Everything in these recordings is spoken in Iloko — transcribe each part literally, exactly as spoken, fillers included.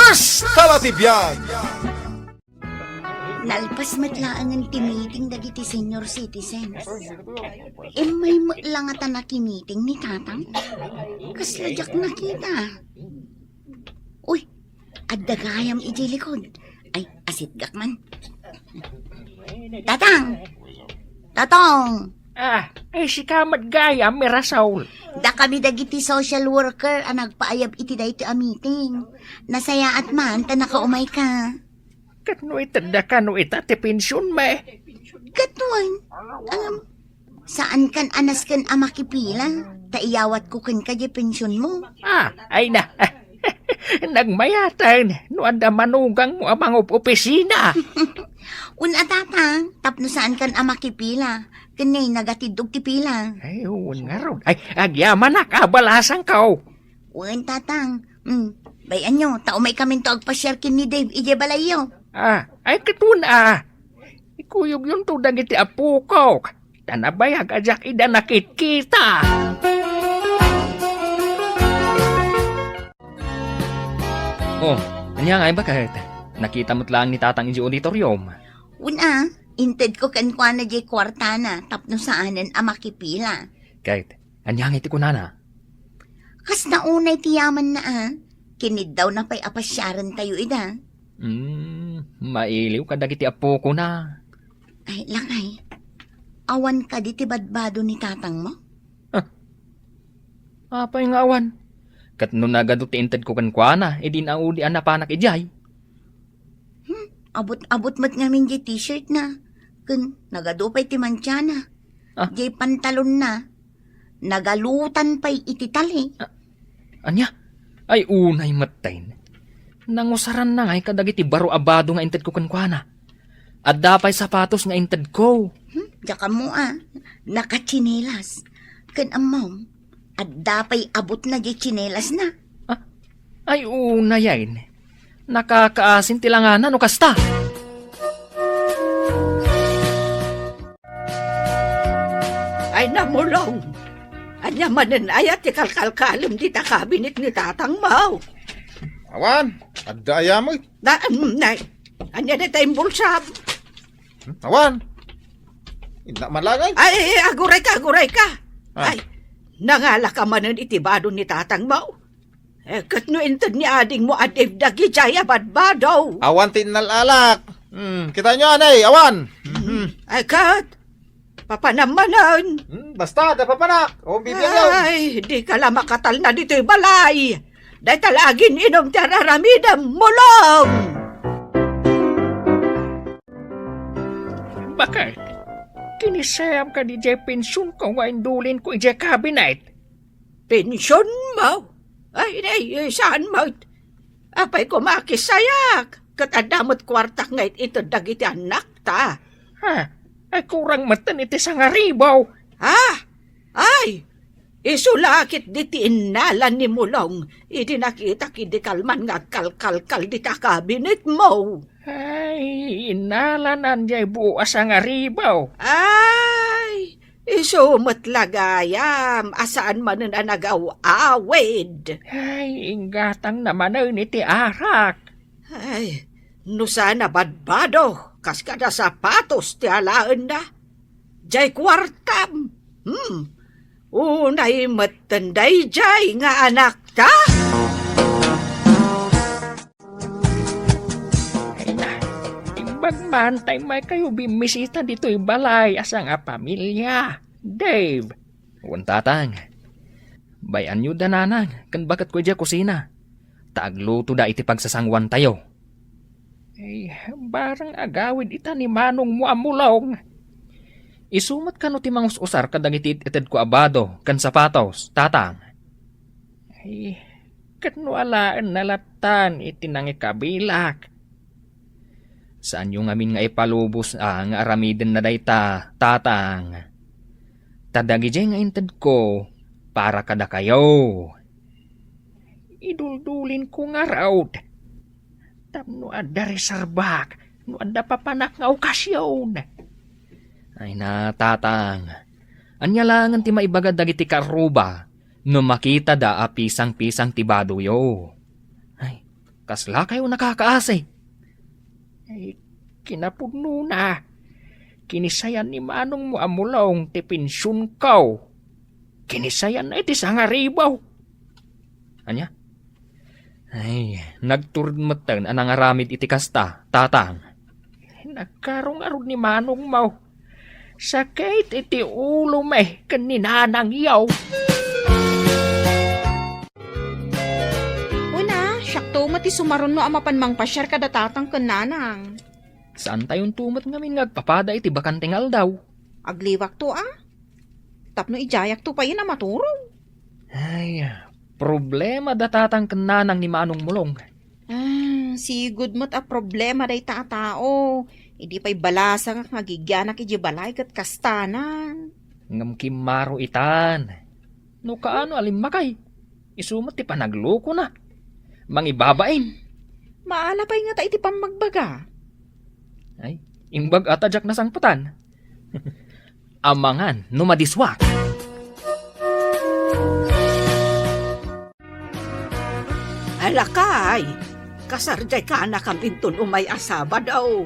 Basta la ti biag! Nalpas met laengen ti meeting dagiti senior citizens. Immay met la nga ta nakimiting ni Tatang. Kasla diak nakita. Uy, adda gayam idiay likod. Ay, asitgak man. Tatang! Tatang! Ah, ay sika met gayam, Mirasol. Dakami dagiti social worker a nagpaayab iti daytoy a meeting. Nasayaat man ta nakaumayka. Ket no itedda kano ita ti pensionmi? Ket wen, ngem, saankan a nasken a makipila, ta iyawatko kenka diay pensionmo. Ah, ay na. Nagmayaten no adda manugangmo a mangup-opisina. Wen a, Tatang, tapno saankan a makipila, ken ni nagatiddog ti pila. Ay, wen ngarud. Ay, agyamanak, abalasangko. Wen, Tatang. Hmm, bay-anyo, ta umaykaminto agpasiar ken ni Dave idiay balayyo. Ah, ay ket wen a. Ikuyogyonto dagiti apokok. Ta nabayag a diak ida nakitkita. Oh, ania ngay baket? Nakita met laeng ni Tatang idiay auditorium. Wen a, intedko kenkuana diay kuartana tapno saanen a makipila. Ket, ania ngay ti kunana? Kasta unay ti yamanna a. Kiniddawna pay a pasiarentayo ida. Hmm, mailiw kadagiti apokona. Ay, lakay. Awan kadi ti badbado ni tatangmo? Ah, apay nga awan? Ket no nagadu ti intedko kenkuana, idi naudi a napanak idiay. Hmm, abut-abut met ngamin diay t-shirt na. Ken nagadu pay ti mantiana. Ah. Diay pantalonna, nagalutan pay iti tali. Ah, ania? Ay, unay metten. Nangusaranna ngay kadagiti baro a bado nga intedko kenkuana. Adda pay sapatos nga intedko. Hmm, diak ammo a. Nakatsinelas. Ken ammom, adda pay abutna diay tsinelasna. Ah, ay, unay a. Nakakaasin ti langana no kasta. Ay, Mulong! Ania manen aya ti kalkalkalem dita kabinet ni tatangmo? Awan, adda aya met. Na, mm, nay, ania dayta imbulsam? Hmm, awan. Inna malagay. Ay, agurayka, agurayka. Ah. Ay, nangalaka manen iti bado ni tatangmo? Eh, ket no inted ni adingmo a Dave dagidiay a badbado? Awan ti innal-alak. Hmm, kitaenyo, anay, awan. Mhm. Ay, ket, papanam manen. Hmm, basta, da papanak. O, bibiagyo. Ay, dika la makatalna ditoy balay. Dayta la agin-inum ti ar-aramidem, Mulong! Baket, kinisayam kadi diay pensionko nga indulinko idiay kabinet? Pensionmo? Ay, nay, saan met? Apay koma a kisayak? Ket adda met kuartak nga it-ited dagiti annakta. Ha? Ay, kurang metten iti sangaribu. Ha? Ay, isu la ketdi ti innala ni Mulong idi nakitak idi kalman nga agkalkalkal dita kabinetmo. Ay, innalanan diay buo a sangaribu. Ay, isu met la gayam a saan manen a nagaw-awid. Ay, inggatangna manen iti arak. Ay, no saan a badbado, kas kada sapatos ti alaenna. Diay kuartam. Hmm. Unay metten daydiay nga anakta. Ay na, imbag man ta immaykayo bimmisita ditoy balay a sangapamilia, Dave. Wen, tatang. Bay-anyo da nanang ken baketko idiay kusina, ta aglutoda iti pagsasanguantayo. Ay, bareng agawid ita ni manongmo a Mulong. Isu met kano ti mangus-usar kadagiti it-itedko a bado ken sapatos, tatang? Ay, ket no alaenna lattan iti nangikabilak. Saanyo ngamin nga ipalubos a nga aramidenna dayta, tatang. Ta dagidiay nga intedko para kadakayo. Iduldulinko ngarud. Tapno adda reservak no adda papanak nga okasion. Ay na, tatang. Ania laengen ti maibaga dagiti karruba no makitada a pisang-pisang ti badoyo? Ay, Kaslakayo nakakaasi. Ay, kinapudnona, kinisayan ni manongmo a Mulong ti pensionko. Kinisayanna iti sangaribu. Ania? Ay, nagtured metten a nangaramid iti kasta, Tatang. Nagkarungarod ni manongmo. Sakit iti ulo mi ken ni nanangyo. Una, siakto met ti sumaruno a mapan mangpasiar kada Tatang ken Nanang. Saantayonto met ngamin nga agpapada iti bakante nga aldaw. Agliwakto a. Tapno idiayakto payen a maturog. Ay, problema da Tatang ken Nanang ni Manong Mulong. Ah, sigud met a problema dayta a tao. Idi pay balasangak nga agigianak idiay balay ket kastanan. Ngem kimmaro itan. No kaano a limmakay, isu met ti panaglokona. Mangibabain. Maala pay ngata iti pammagbaga. Ay, imbag a ta diak nasangpetan. Amangan no madisuak. Alakay, kasar diay kanakam inton umay a Sabado.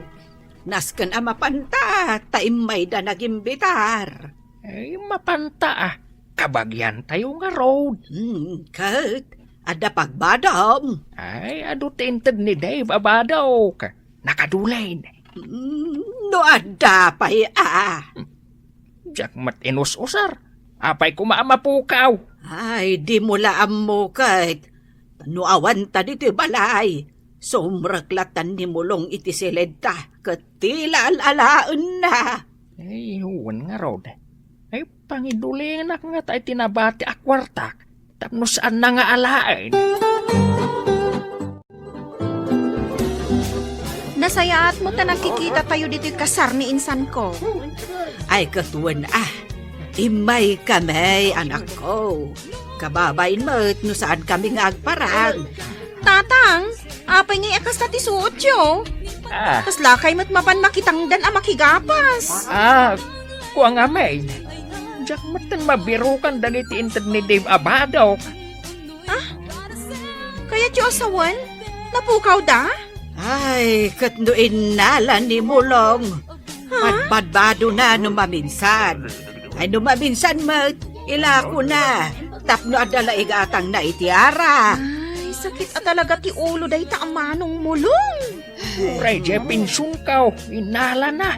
Nasken a mapanta, ta immayda nagimbitar. Ay, mapanta a. Kabagiantayo ngarud. Hmm, ket, adda pagbadom. Ay, adu ti inted ni Dave a badok. Nakadulin. Hmm, no adda pay a. Diak met inus-usar. Apay koma a mapukaw? Ay, dimo la ammo ket. No awanta ditoy balay, sumrek latan ni Mulong iti siledta, ket ti la al-alaenna. Ay, wen ngarud. Ay, pangidulinak ngata iti nabati a kuartak, tapno saanna nga alaen. Nasayaat mo ta nagkikitatayo ditoy kasar ni insanko. Ay, ket wen a. Immaykami, anakko. Kababain met no saankami nga agparang. Tatang, apay ngay a kasta ti suotyo? Ah. Kaslakay met mapan makitangdan a makigapas. Ah, kua ngamin. Diak metten mabirukan dagiti inted ni Dave a badok. Ah? Kayatyo a sawen? Napukawda? Ay, ket no innala ni Mulong. Ha? Badbadbadona no maminsan. Ay, no maminsan met, ilakona. Tapno adda la igatangna iti ara. Ay, sakit a talaga ti ulo dayta a Manong Mulong. Uray diay pensionko, innalana.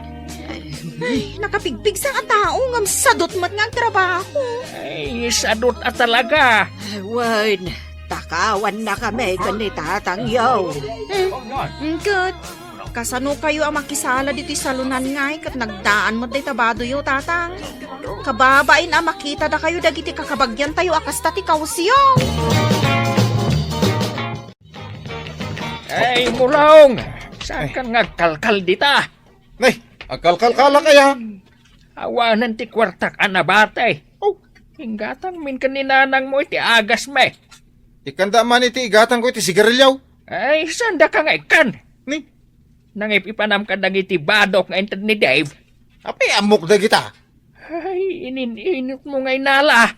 Ay, nakapigpigsa a tao ngem sadut met nga agtrabaho. Ay, sadut a talaga. Ay, wen, takawannakami ken ni tatangyo. Mm, mm, ket kasano kayo a makisala ditoy salonan ngay ket nagdaan met dayta badoyo, tatang? Kababain a makitadakayo dagiti kakabagiantayo a kasta ti kawsyo. Ay, Mulong! Saankan nga agkalkal dita? Nay, agkalkalkalak aya? Awanen ti kuartak a nabati. Oh. Inggatangmin ken ni nanangmo iti agasmi. Ikkanda man iti igatangko iti sigarilyo. Ay, saandaka nga ikkan? Ni? Nangip-ipanam kadagiti badok nga inted ni Dave. Apay ammok dagita? Ay, inin-inotmo nga inala.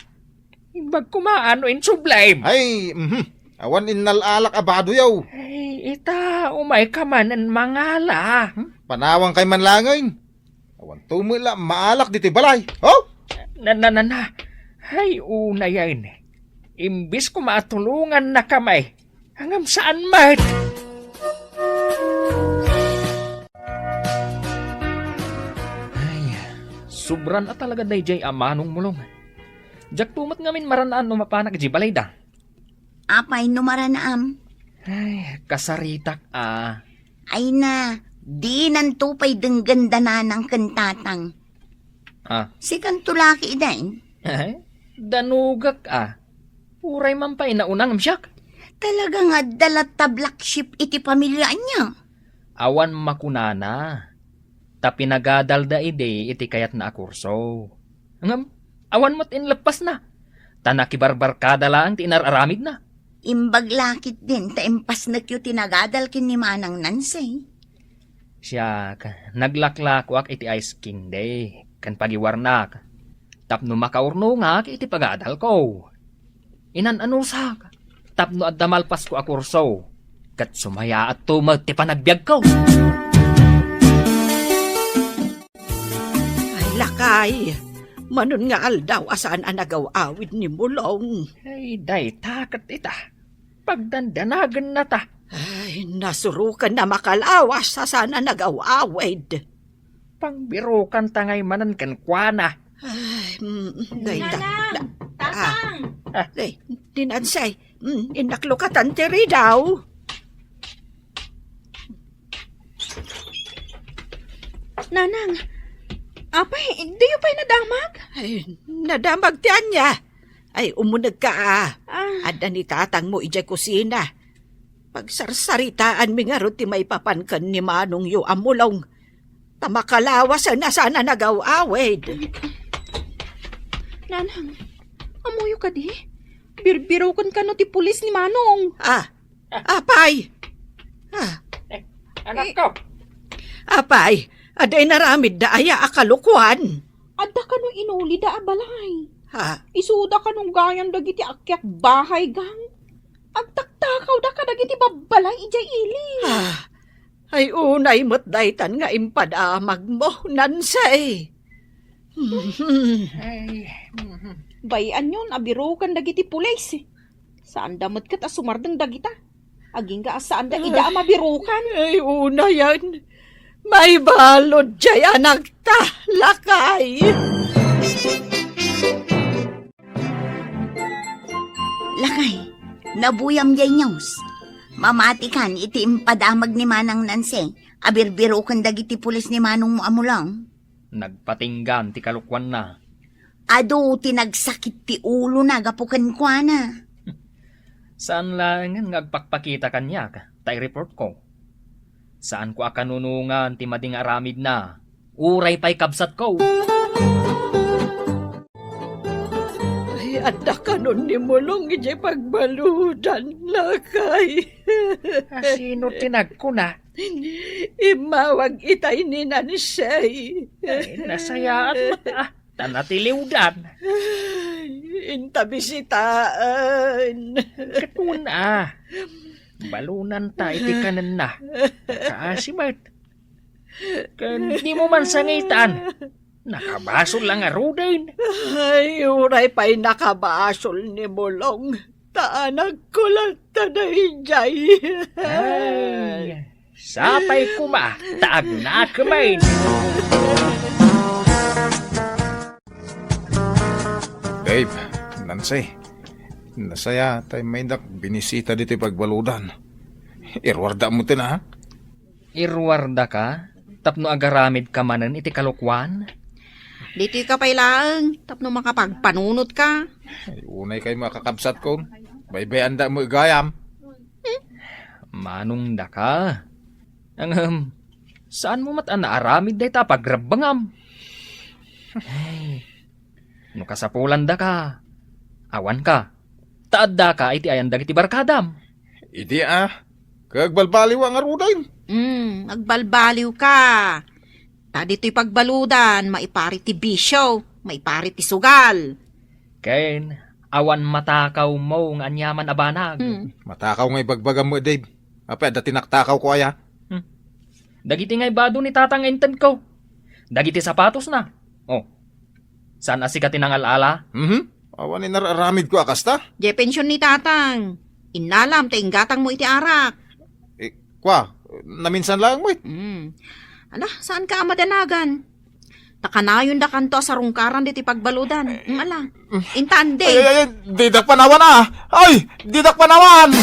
Imbag koma no insublim. Ay, mhm. Awan innal-alak a badoyo. Ay, ita, umayka manen mangala. Hmm? Panawankay man laengen. Awan tumula maalak ditoy balay. Oh? Na, na, na, na. Ay, unayen. Imbis koma a tulongannakami, ngem saan met. Ay, sobran a talaga daydiay a Manong Mulong. Diakto met ngamin maranaam no mapanak idiay balayda. Apay no maranaam? Ay, kasaritak a. Ay na, dinanto pay denggen da nanang ken tatang. Ah. Sikanto laki idain? Ay, danugak a. Uray man pay naunang siak. Talaga nga adda latta black sheep iti pamilya ania? Awan makunana. Ta pinagadalda idi iti kayatna a kurso. Ngem, awan met inleppasna. Ta nakibarbarkada laeng ti inar-aramidna. Imbag la ketdin ta impasnekyo ti nagadal ken ni Manang Nancy. Siak, naglaklakoak iti ice candy ken pagiwarnak tapno makaurnongak iti pagadalko. Inan-anusak tapno adda malpasko a kurso. Ket sumayaatto met ti panagbiagko. Ay, lakay, manon nga aldaw a saan a nagaw-awid ni Mulong. Ay, dayta ket ita. Pagdandanagennata. Ay, nasuroken a makalawas a saan a nagaw-awid. Pangbirokanta ngay manen kenkuana. Ay, mm, dayta. Nanang! Da-, ah. Tatang! Ah. Ay, ni Nancy, mm, innaklokatan ti ridaw. Nanang, apay, diyo pay nadamag? Ay, nadamag ti ania. Ay, umunegka, a. Ah. Adda ni tatangmo idiay kusina. Pagsarsaritaanmi ngarud ti maipapan ken ni manongyo a Mulong. Ta makalawasen a saan a nagaw-awid. Nanang, ammoyo kadi? Birbiroken kano ti pulis ni Manong. Ah, apay? Ah. Eh, anak ko. Apay, adda inaramidda aya a kalokuan? Adda kano inulida a balay. Ha? Isuda kano gayam dagiti akyat bahay, gang. Agtaktakawda kadagiti babbalay idiay ili. Ah, ay unay met daytan nga impadamagmo, Nancy. Ay, mhm. Bay-anyon a biroken dagiti pulis. Saanda met ket a sumardeng dagita. Agingga a saanda ida a mabirokan. Ay, unayan. Maibalud jay anakta, lakay. Lakay, nabuyam jay news. Mamatikan iti impadamag ni Manang Nancy a birbiroken dagiti pulis ni manongmo a Mulong. Nagpatinggan ti kalokuanna. Adu ti nagsakit ti ulona gapu kenkuana. Saan laengen nga agpakpakita kaniak, ta i-reportko. Saanko a kanunongan ti madi nga aramidna, uray pay kabsatko. Ay, adda kanon ni Mulong idiay pagbaludan, lakay. A, sino ti nagkuna? Immawag itay ni Nancy. Ay, nasayaat met, a. Ta natiliwdan. Ay, inta bisitaan. Ket kuna, balonanta iti kanenna. Kaasi met. Ken dimo man sangitan. Nakabasol la ngaruden. Ay, uray pay nakabasol ni Mulong. Ta anakko latta daydiay. Ay, sapay koma ta agnakemen. Dave, Nancy, nasayaat a immaydak binisita ditoy pagbaludan. Iruarda met, a? Iruardaka tapno agaramidka manen iti kalokuan? Ditoyka pay laeng tapno makapagpanunotka. Ay, unay kay makakabsatko. Baybay-anda met gayam. Manongdaka. Ngem, saanmo met a naaramid dayta a pagrebbengam? Ay, no kasapulandaka, awanka. Ta addaka iti ayan dagiti barkadam. Idi a, ket agbalbaliw a ngaruden. Mm, agbalbaliwka. Ta ditoy pagbaludan, maiparit ti bisio, maiparit ti sugal. Ken awan matakawmo nga aniaman a banag. Mm. Matakaw nga ibagbagam met, Dave. Apay, adda tinaktakawko aya? Hmm. Dagiti nga ibado ni Tatang intedko. Dagiti sapatosna. Oh. Saan a sika ti nangal-ala? Mhm. Awan inar-aramidko a kasta? Diay pension ni Tatang. Innalam ta inggatangmo iti arak. Eh, kwa, naminsan laeng met. Mm. Ala, saanka a madanagan? Ta kanayondakanto a sarungkaran ditoy pagbaludan. Mm, ala. Intan, Dave. Ay, ay, ay, didak panawan, a! Ay, didak panawan!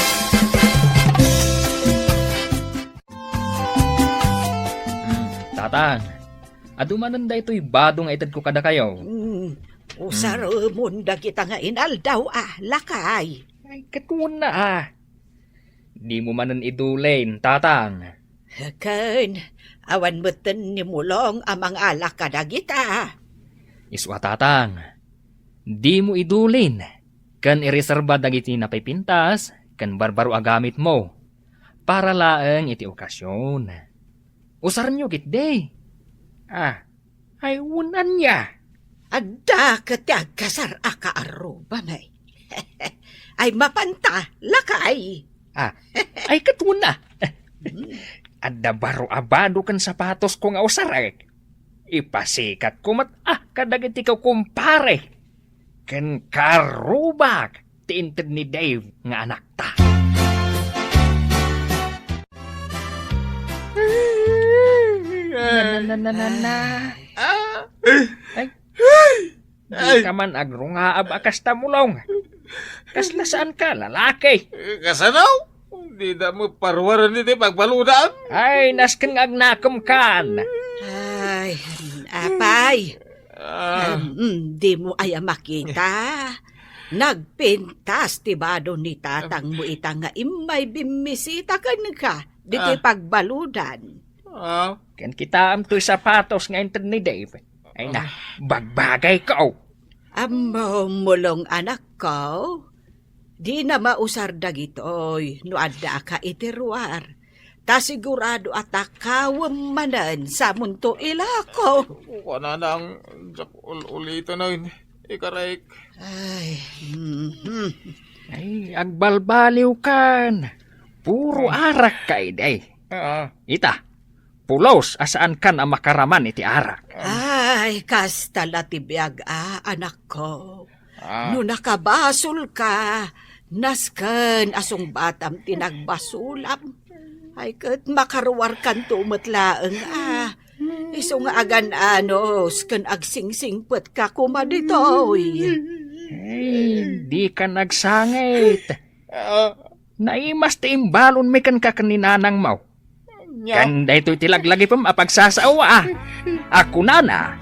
Mm, Tatang, adu manen daytoy bado nga itedko kadakayo. Mm, usaremon dagita nga inaldaw a, lakay. Ay, ket kuna, a. Dimo manen idulin, Tatang. Ken, awan metten ni Mulong a mangala kadagita. Isu a, Tatang, dimo idulin ken ireserba dagiti napipintas ken barbaro a gamitmo para laeng iti okasion. Usarenyo ketdi. Ah, ay, wen ania? Adda ket ti agkasar a kaarrubami. Ay, mapanta, lakay. Ah, ay, ket wen a. Adda baro a bado ken sapatosko nga usarek. Ipasikatko met a kadagiti kukumpare ken karubak ti inted ni Dave nga anakta. Na, na, na, na, na, na. Ah. Ay. Ay. Dika man agrungaab a kasta, Mulong. Kasla saan ka, lalaki? Kasano? Dida met paruaren iti pagbaludan? Ay, nasken nga agnakem kan. Ay, apay. Ah. Em, dimo aya makita? Nagpintas ti bado ni tatangmo ita nga immay bimmisita kenka ditoy Ah. pagbaludan. Ah. Ken kitaem toy sapatos nga inted ni Dave. Ay na, Ah. bagbagayko. Ammom, Mulong, anakko, dina mausar dagitoy no addaak iti ruar. Ta sigurado a takawem manen sa munto ilako. Kuanana ang diak ul-, uliten, ay, ikarek. Ay, mhm. Ay, agbalbaliw kan. Puro Ah. arak ka, idi. Ah. Ita, pulos a saan kan a makaraman iti arak. Ay, kasta la ti biag a, anakko. Ah. No nakabasolka, nasken a sungbatam ti nagbasolam. Ay, ket makaruarkanto met laeng a. Isu nga agan-anos ken agsingsingpetka koma ditoy. Ay, dika agsangit. Ah. Naimas ti imbalonmi kenka ken ni nanangmo. Nya? Ken daytoy ti laglagipem a pagsasao a, a kunana,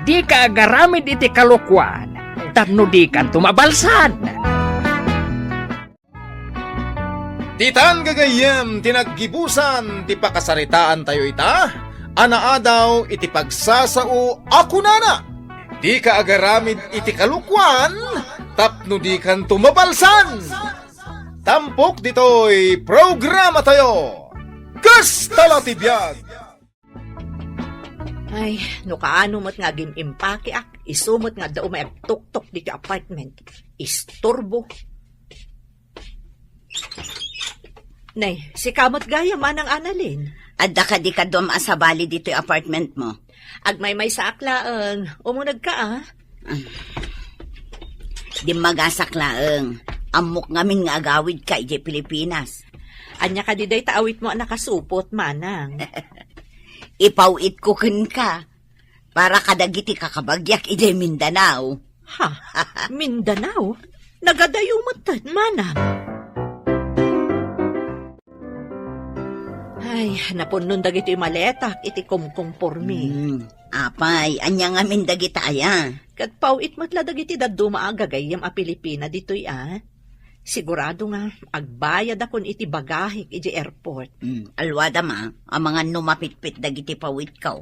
"Dika agaramid iti kalokuan, tapno dikanto mabalsan." Ditan gagayyem ti naggibusan ti pakasaritaantayo ita a naadaw iti pagsasao a kunana, "Dika agaramid iti kalokuan, tapno dikanto mabalsan." Tampok ditoy programatayo, Kasta la ti Biag. Ay, no kaano met nga agim-impakeak, isu met nga adda umay agtuktok ditoy apartment. Isturbo. Nay, sika met gayam, Manang Annalyn. Adda kadi kaduam a sabali ditoy apartment mo? Agmaymaysaak laeng. Umunegka, a. Dimmagasak laeng. Ammok ngamin nga agawidka idiay Pilipinas. Ania kadi dayta awitmo a nakasupot, Manang? Ipaw-itko kenka para kadagiti kakabagiak idiay Mindanao. Ha? Mindanao? Nagadayo metten, Manang. Ay, napunnon dagiti maletak iti kumkumpormi. Hmm, apay, ania ngamin dagita aya? Ket paw-it met la dagiti dadduma a gagayyem a Pilipina ditoy a. Sigurado nga agbayadakon iti bagahek idiay airport. Hmm, alwadam a, amangan no mapitpit dagiti paw-itko.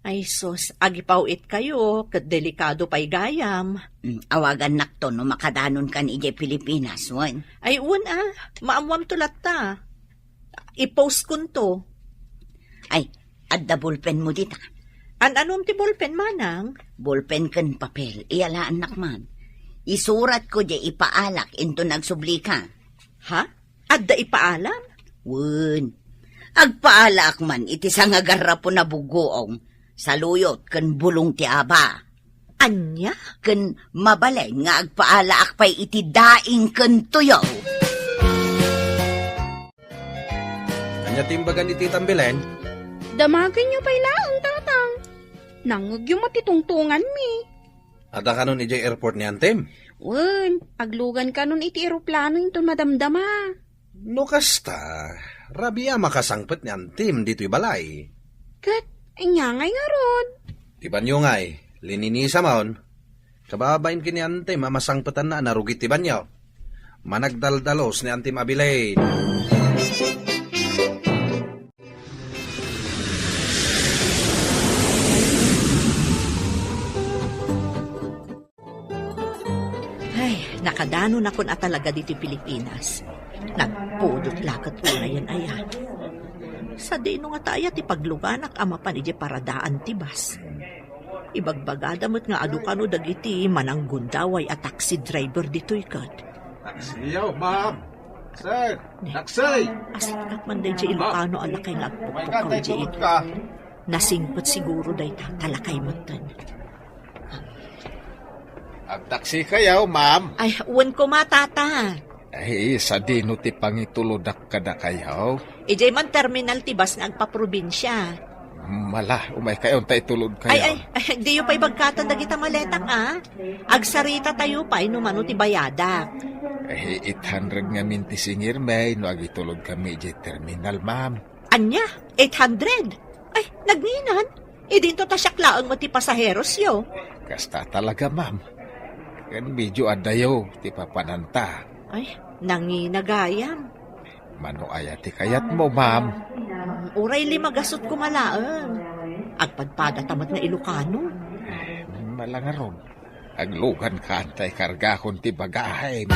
Ay sus, agipaw-itkayo, ket delikado pay gayam. Mm, awagannakto no makadanonkan idiay Pilipinas, wen? Ay, wen a, maammoamto latta. I-postkonto. Ay, adda ballpen mo dita. An-anom ti ballpen, Manang? Ballpen ken papel, iyalaannak man. Isuratko diay ipaalak inton agsublika. Ha? Adda ipaalam? Wen, agpaalaak man iti sangagarrapo a bugoong, saluyot ken bulong ti aba. Ania? Ken mabalin nga agpaalaak pay iti daing ken tuyo. Ania ti imbagan ni Titam Belen? Damagenyo pay laeng, Tatang. Nangngegyo met ti tungtonganmi. Adda kanon idiay airport ni Antim? Wen, aglugan kanon iti eroplano inton madamdama. No kasta, rabii a makasangpet ni Antim ditoy balay. Ket ania ngay ngarud? Ti banyo ngay, lininisam. Kababain ken ni Antim a masangpetanna a narugit ti banyo. Managdaldalos ni Antim a bilin. Ay, nakadanonakon a talaga ditoy Pilipinas. Nagpudot la ket unayen aya. Sadino ngata aya ti pagluganak a mapan idiay paradaan ti bus? Ibagbagada met nga adu kano dagiti mananggundaway a taxi driver ditoy ket. Taxi, ma'am. Sir, taxi! Asagak man daydiay Ilocano a lakay nga agpukpok ka, Jay. Nasingpet siguro dayta, ta lakay metten. Agtaksi kayo, ma'am. Ay, wen koma, tata. Ay, sadino ti pangitulodak kadakayo? Idiay man terminal ti bus nga agpaprobinsia. Mala, umay kayo, ta itulod kayo. Ay, ay, ay, diyo pay bagkatan dagita maletak, a? Agsarita tayo pay no mano ti bayadak. Ay, eight hundred ngamin ti singirmi no agitulod kami idiay terminal, ma'am. Ania? Eight hundred? Ay, nagninan? Idinto ta siak laeng met ti pasaherosyo. Kasta talaga, ma'am. Ken medyo adayo ti papananta. Ay, nangina gayam. Mano aya ti kayatmo, ma'am? Uray lima gasut koma laeng. Agpadpada ta met nga Ilocano. Malangaron. Aglugan ka, antay kargakon ti bagahim.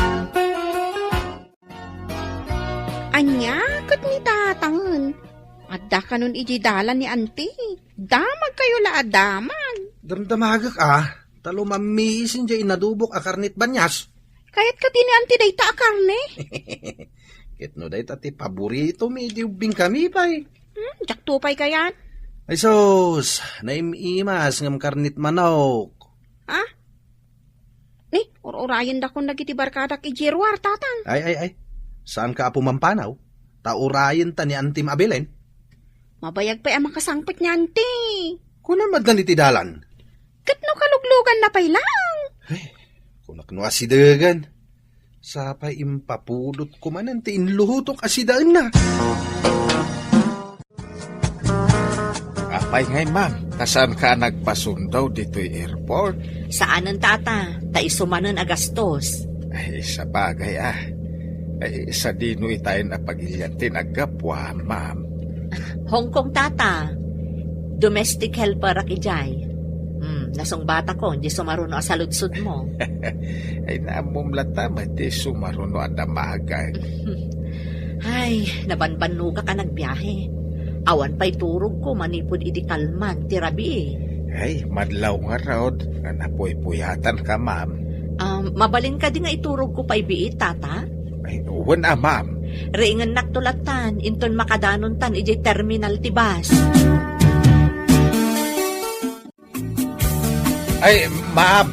Ania ket ni Tatangen? Adda kanon idiay dalan ni Anti. Damagkayo la a damag. Damdamagek a, ta lumammiis idiay inadubok a karnit banias. Kayat kadi ni Anti dayta a karne? Ket no dayta ti paboritomi, idi ubbingkami pay. Hmm, diakto pay kayat. Ay sus, naim-imas ngem karnit manok. Ha? Ni, ur-urayendakon dagiti barkadak idiay ruar, Tatang. Ay, ay, ay. Saanka a pumampanaw? Ta urayenta ni Antim a Belen. Mabayag pay a makasangpet ni Anti. Kunam addan iti dalan. Ket no kalugluganna pay laeng. Ay, kunak no asidegen. Sapay impapudot ko manen ti inluhutok a sidaenna. Apay ngay, ma'am, ta saanka a nagpasundo ditoy airport? Saanen, tata, ta isu manen a gastos. Ay, sabagay, a. Ay, sadino itaen a pagilian ti naggapuam, ma'am? Hong Kong, tata. Domestic helperak idiay. Hmm, nasungbatakon, di sumaruno a saludsodmo. Ay, naammom latta met ti sumaruno a damagak. Ay, nabanbannogak a nagbiahe. Awan pay turogko manipud idi kalman ti rabii. Ay, madlaw ngarud nga napuypuyatanka, ma'am. Um, mabalin kadi nga iturogko pay biit, tata? Ay, wen a, ma'am. Riingennakto lattan, inton makadanontan idiay terminal ti bus. Ay, ma'am.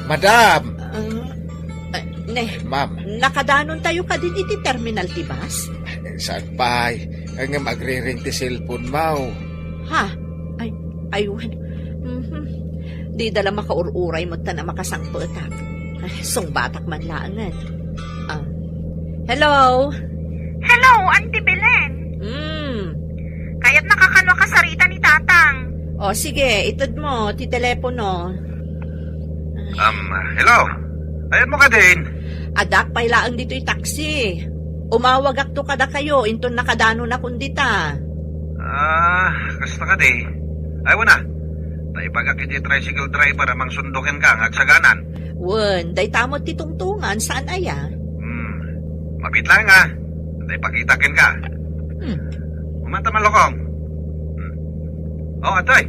Madam. Ah, ah, ne, ma'am. Nakadanontayo kadin iti terminal ti bus? Saan pay? Ngem agriring ti cellphone mo. Ha? Ay, ay, wen. Mhm. Dida la makaur-uray met ta a makasangpetak. Ay, sungbatak man laengen. Ah. Hello? Hello, Auntie Belen. Hmm. Kayatnaka kano a kasarita ni Tatang. O, sige, itedmo ti telepono. Ay. Um, hello? Ayanmo kadin? Addaak pay laeng ditoy taksi. Umawagakto kadakayo inton nakadanonakon dita. Ah, kasta kadi. Ay, wen a. Ta ibagak iti tricycle driver a mangsundo kenka nga agsaganan. Wen, dayta met ti tungtungan, saan aya? Hmm. Mabiit laeng a. Tay pakita kenka. Hmm. Umanta malukong. Hmm. O, atoy.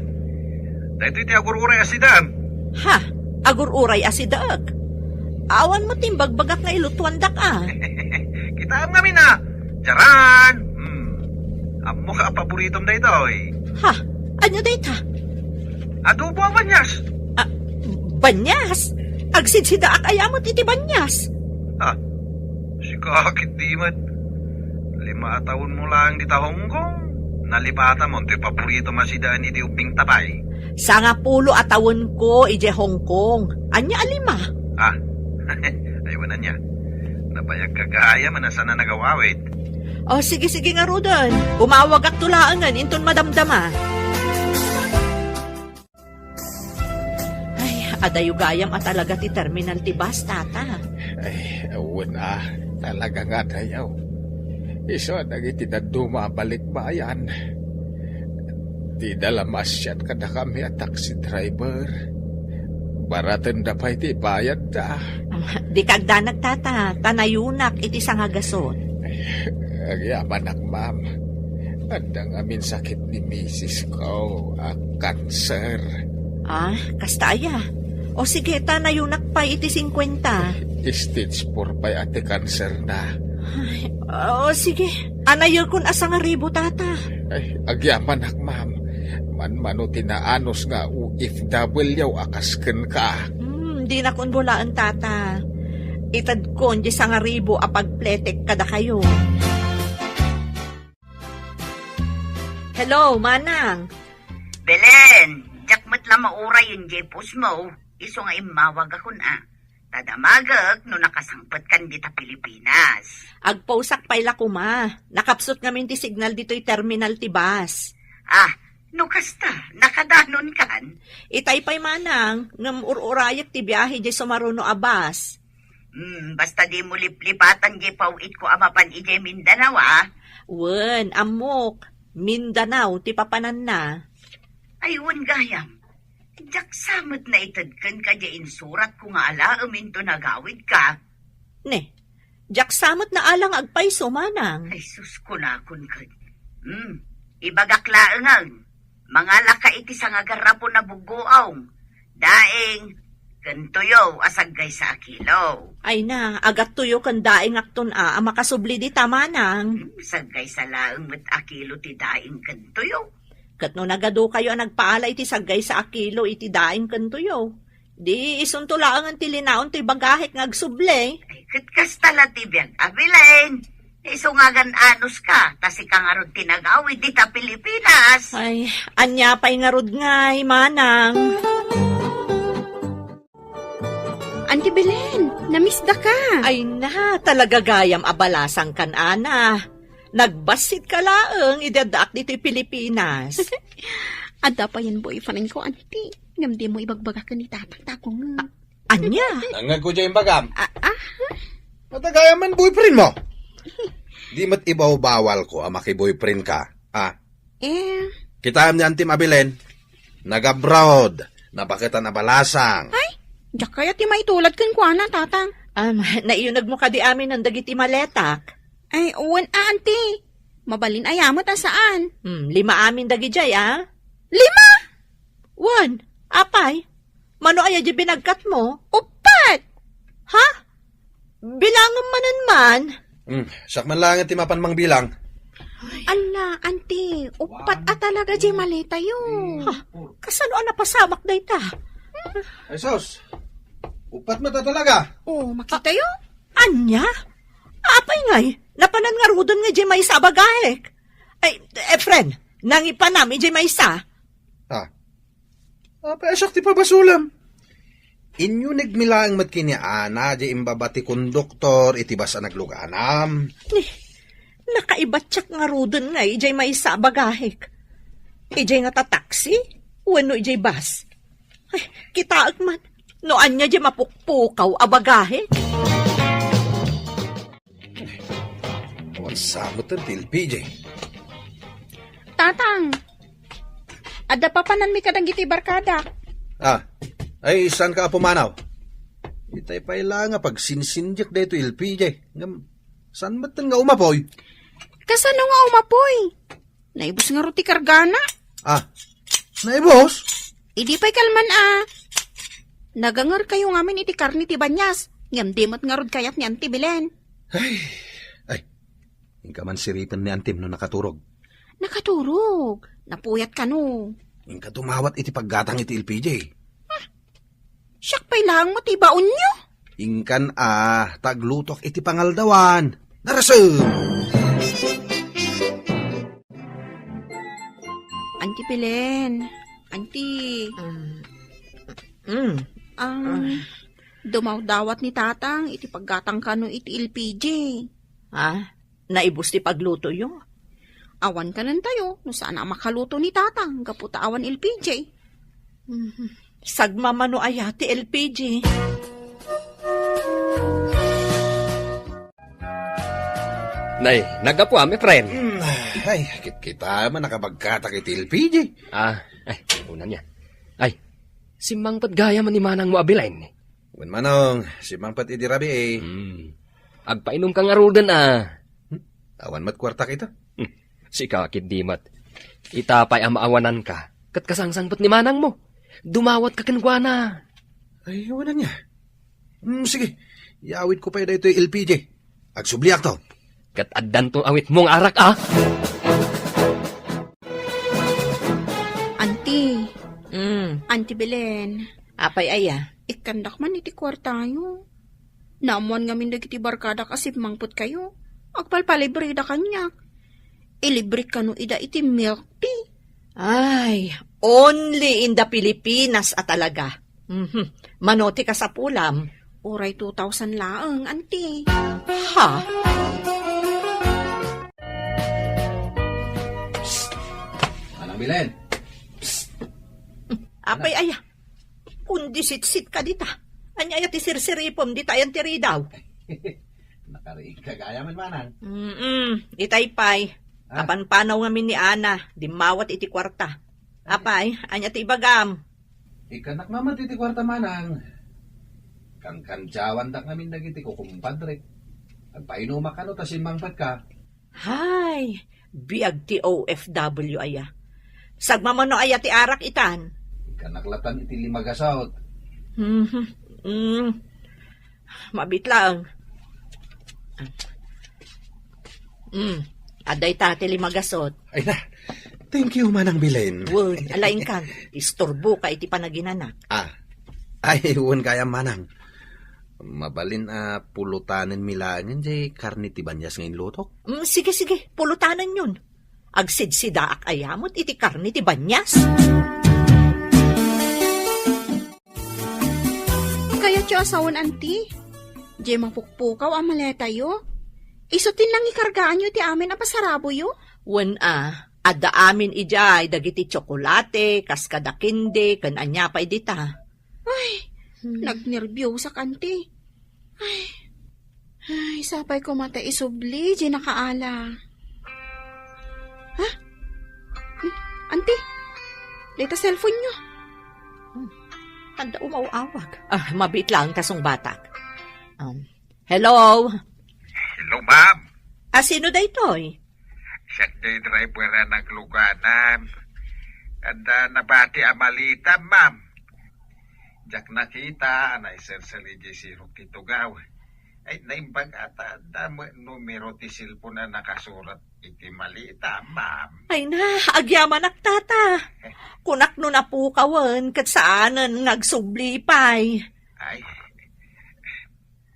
Daytoy ti agur-uray a sidaem. Ha? Agur-uray a sidaek? Awan met ti imbagbagak nga ilutuandak a. Kitaem ngamin a. Diaran. Hmm. Ammok a paboritom daytoy. Ha? Ania dayta? Adobo a banias. Ah, banias? Agsidsidaak aya met iti banias? Ha? Sika ketdi met. Lima a tawenmo laeng dita Hong Kong. Nalipatamon toy paboritom a sidaen idi ubbingta pay. Sangapulo a tawenko idiay Hong Kong. Ania a lima? Ah, ay, wen ania. Nabayagka gayam a saan a nagawawid. O, sige, sige ngaruden. Umawagakto laengen inton madamdama. Ay, adayo gayam a talaga ti terminal ti bus, tata. Ay, wen a, talaga nga adayo. Isu dagiti dadduma a balikbayan. Dida la maasiat kadakami a taxi driver. Baratenda pay ti bayadda. Ah, dika agdanag, tata, ta nayunak iti sangagasut. Agyamanak, ma'am. Adda ngamin sakit ni misis ko a kanser. Ah, kasta aya? O sige, ta nayunak pay iti singkuenta. Stage four pay a ti kanserna. Ay, o, sige. Anayekon a sangaribu, tata. Ay, agyamanak, ma'am. Manmano ti naanus nga O F W a kas kenka. Hmm, dinakon bulaen, tata. Itedkon di sangaribu a pagpletek kadakayo. Hello, Manang. Belen, diak met la mauray iti pusmo. Isu nga immawagakon a. Ta damagek no nakasangpetkan dita Pilipinas. Agpausak pay la koma. Nakapsut ngamin ti signal ditoy terminal ti bus. Ah, no kasta, nakadanonkan? Itay pay, Manang, ngem ur-urayek ti biahe diay sumaruno a bus. Hmm, basta dimo liplipatan diay paw-itko a mapan idiay Mindanao, a. Wen, ammok. Mindanao ti papananna. Ay, wen gayam. Diak sa met naited kenka diay insuratko nga alaem inton agawidka. Ne, diak sa met naala nga agpayso, Manang. Ay, sus, kunakon ket. Hmm, ibagak laengen. Mangalaka iti sangagarrapo a buggoong. Daing, ken tuyo a saggaysa a kilo. Ay na, agattuyo ken daingakton a, a makasubli dita, Manang. Hmm, saggaysa laeng met a kilo ti daing ken tuyo. Ket no nagadukayo a nagpaala iti saggaysa a kilo iti daing ken tuyo, di isunto laengen ti linaon toy bagahek nga agsubli. Ay, ket kasta la ti biag a Belen. Isu nga agan-anuska, ta sika ngarud ti nagawid dita Pilipinas. Ay, ania pay ngarud ngay, Manang? Auntie Belen, namisdaka. Ay na, talaga gayam a balasangkan, Ana. Nagbassit ka laeng idi addaak ditoy Pilipinas. Adda payen boyfriendko, Auntie. Ngem dimo ibagbaga ken ni Tatang ta agungek. A-, ania? Nangngegko diay imbagam. A-, ah? Matagayam man boyfriendmo. Di met ibawbawalko a makiboyfriendka. Ah. Eh. Kitaem ni Auntie Belen. Nag-abroad. Nabaketan a balasang. Ay, diak kayat ti maitulad kenkuana, Tatang. Am, naiyunegmo kadi amin dagiti maletak? Ay, wen a, Auntie. Mabalin aya met a saan. Hmm, lima amin dagidiay, a? Lima? Wen, apay? Mano aya diay binagkatmo? Uppat! Ha? Bilangem manen man. Hmm, siak man laeng ti mapan mangbilang. Ala, Auntie, uppat a talaga diay maletayo. Ha? Kasano a napasamak dayta? Ay, sus. Uppat met a talaga. Oh, makitayo? Ania? Apay ngay, napanan ngaruden nga diay maysa a bagahek? Ay, Efren, nangipanam idiay maysa. Ah. Apay a siak ti pabasolem? Inyunegmi laeng met ken ni Ana diay imbaba ti konduktor iti bus a nagluganam. Ni, nakaibatiak ngaruden ngay idiay maysa a bagahek. Idiay ngata taxi? Wenno idiay bus? Ay, kitaek man, no ania diay mapukpukaw a bagahe. Awan sa met ti L P J. Tatang, adda papananmi kadagiti barkada. Ah, ay, saanka a pumanaw? Itay pay la nga pagsinsindiak daytoy L P J. Ngem, saan met nga umapoy? Kasano nga umapoy? Naibus ngarud ti kargana. Ah, naibus? Idi pay kalman a. Nagangerkayo ngamin iti karne ti banias, ngem di met ngarud kayat ni Auntie Belen. Ay, ay. Inka man siripen ni Antim no nakaturog. Nakaturog. Napuyat kano. Inka dumawat iti paggatang iti L P J. Siak pay laeng met ti ibaonyo. Inkan a, ta aglutok iti pangaldawan. Narasem! Auntie Belen, Auntie. Mm. Mm. Ang Ah. dumawdawat ni Tatang iti paggatang kano iti L P J. Ah? Naibus ti paglutoyo? Awan kanentayo no saan a makaluto ni Tatang gapu ta awan L P J. Mhm. Sagmamano aya ti L P J? Nay, nagapuam, Efren. Hmm, ay, kitkita man nakabagkatak iti L P J. Ah, ay, una niya. Ay, simmangpet gayam ni manangmo a Belen. Wen manong, simmangpet idi rabii. Hmm. Agpainumka ngaruden a. Hmm? Awan met kuartak ita? Hmm. Sika ketdi met. Ita pay a maawananka, ket kasangsangpet ni manangmo. Dumawatka kenkuana. Ay, wen ania. Hmm, sige. Yawidko pay daytoy L P J. Agsubliakto. Ket addanto awitmo nga arak, a? Anti. Mm. Anti Belen. Apay aya? Ikkandak man iti kuartayo. Naammoan ngamin dagiti barkadak a simmangpetkayo. Agpalpalibreda kaniak. Ilibrek kano ida iti milk tea. Ay, only in the Pilipinas a talaga. Mhm. Mano ti kasapulam? Uray two thousand laeng, anti. Ha? Psst! Manang Belen! Psst! Apay aya? Kundi sitsit ka dita. Ania aya ti sirsiripem dita ayan ti ridaw? Nakariing ka gayam, manang. Mm-mm. Itay pay. Ah. Kapanpanaw ngamin ni Ana, dimmawat iti kuarta. Apay, ania ti ibagam? Ikkannak man met iti kuarta, manang. Kankandiawandak ngamin dagiti kukumpadrek. Agpainumak kano ta simmangpetka. Hay, biag ti O F W aya. Sagmamano aya ti arak itan? Ikkannak latan iti lima gasot. Mhm. Mm. Mabit laeng. Mm. Adda ita ti lima gasot. Ay na. Thank you, Manang Belen. Wen, alaingkan. Isturbo ka iti panaginanak. Ah. Ay, wen gayam, Manang. Mabalin a pulutanenmi laengen jay karne ti banias nga inlutok? Mm, sige, sige. Pulutanenyon. Agsidsidaak aya met iti karne ti banias? Kayatyo a sawen, anti? Jay mapukpukaw a maletayo? Isu ti nangikargaanyo iti amin a pasaraboyo? Wen a, adda amin idiay dagiti tsokolate, kas kada kende, ken ania pay dita. Ay, hmm, nagnerbiosak, anti. Ay, ay, sapay koma ta isubli, di nakaala. Ha? Hmm, anti, dayta cellphone-yo. Hmm, adda umaw-awag. Ah, mabit lang ta sungbatak. Um, hello? Hello, ma'am. Ah, sino daytoy? Siak ti driver a nagluganan. Adda nabati a maleta, ma'am. Diak nakita a naiserser idiay sirok ti tugaw. Ay, naimbag a ta adda met numero ti cellphone a nakasurat iti maleta, ma'am. Ay na, agyamanak, tata. Kunak no napukawen ket saanen nga agsubli pay. Ay,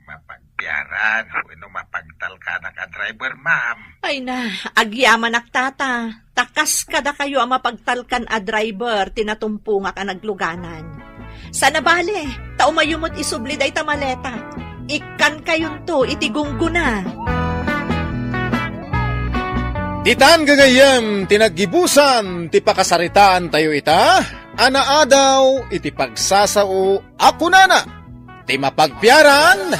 mapagpiaran wenno mapagtalkanak a driver, ma'am? Ay na, agyamanak, tata. Ta kas kadakayo a mapagtalkan a driver ti natumpongak a nagluganan. Sana bale, ta umayo met isubli dayta maleta. Ikkankayonto iti gunggona. Ditan gagayyem ti naggibusan ti pakasaritaantayo ita a naadaw iti pagsasao a kunana, ti mapagpiaran,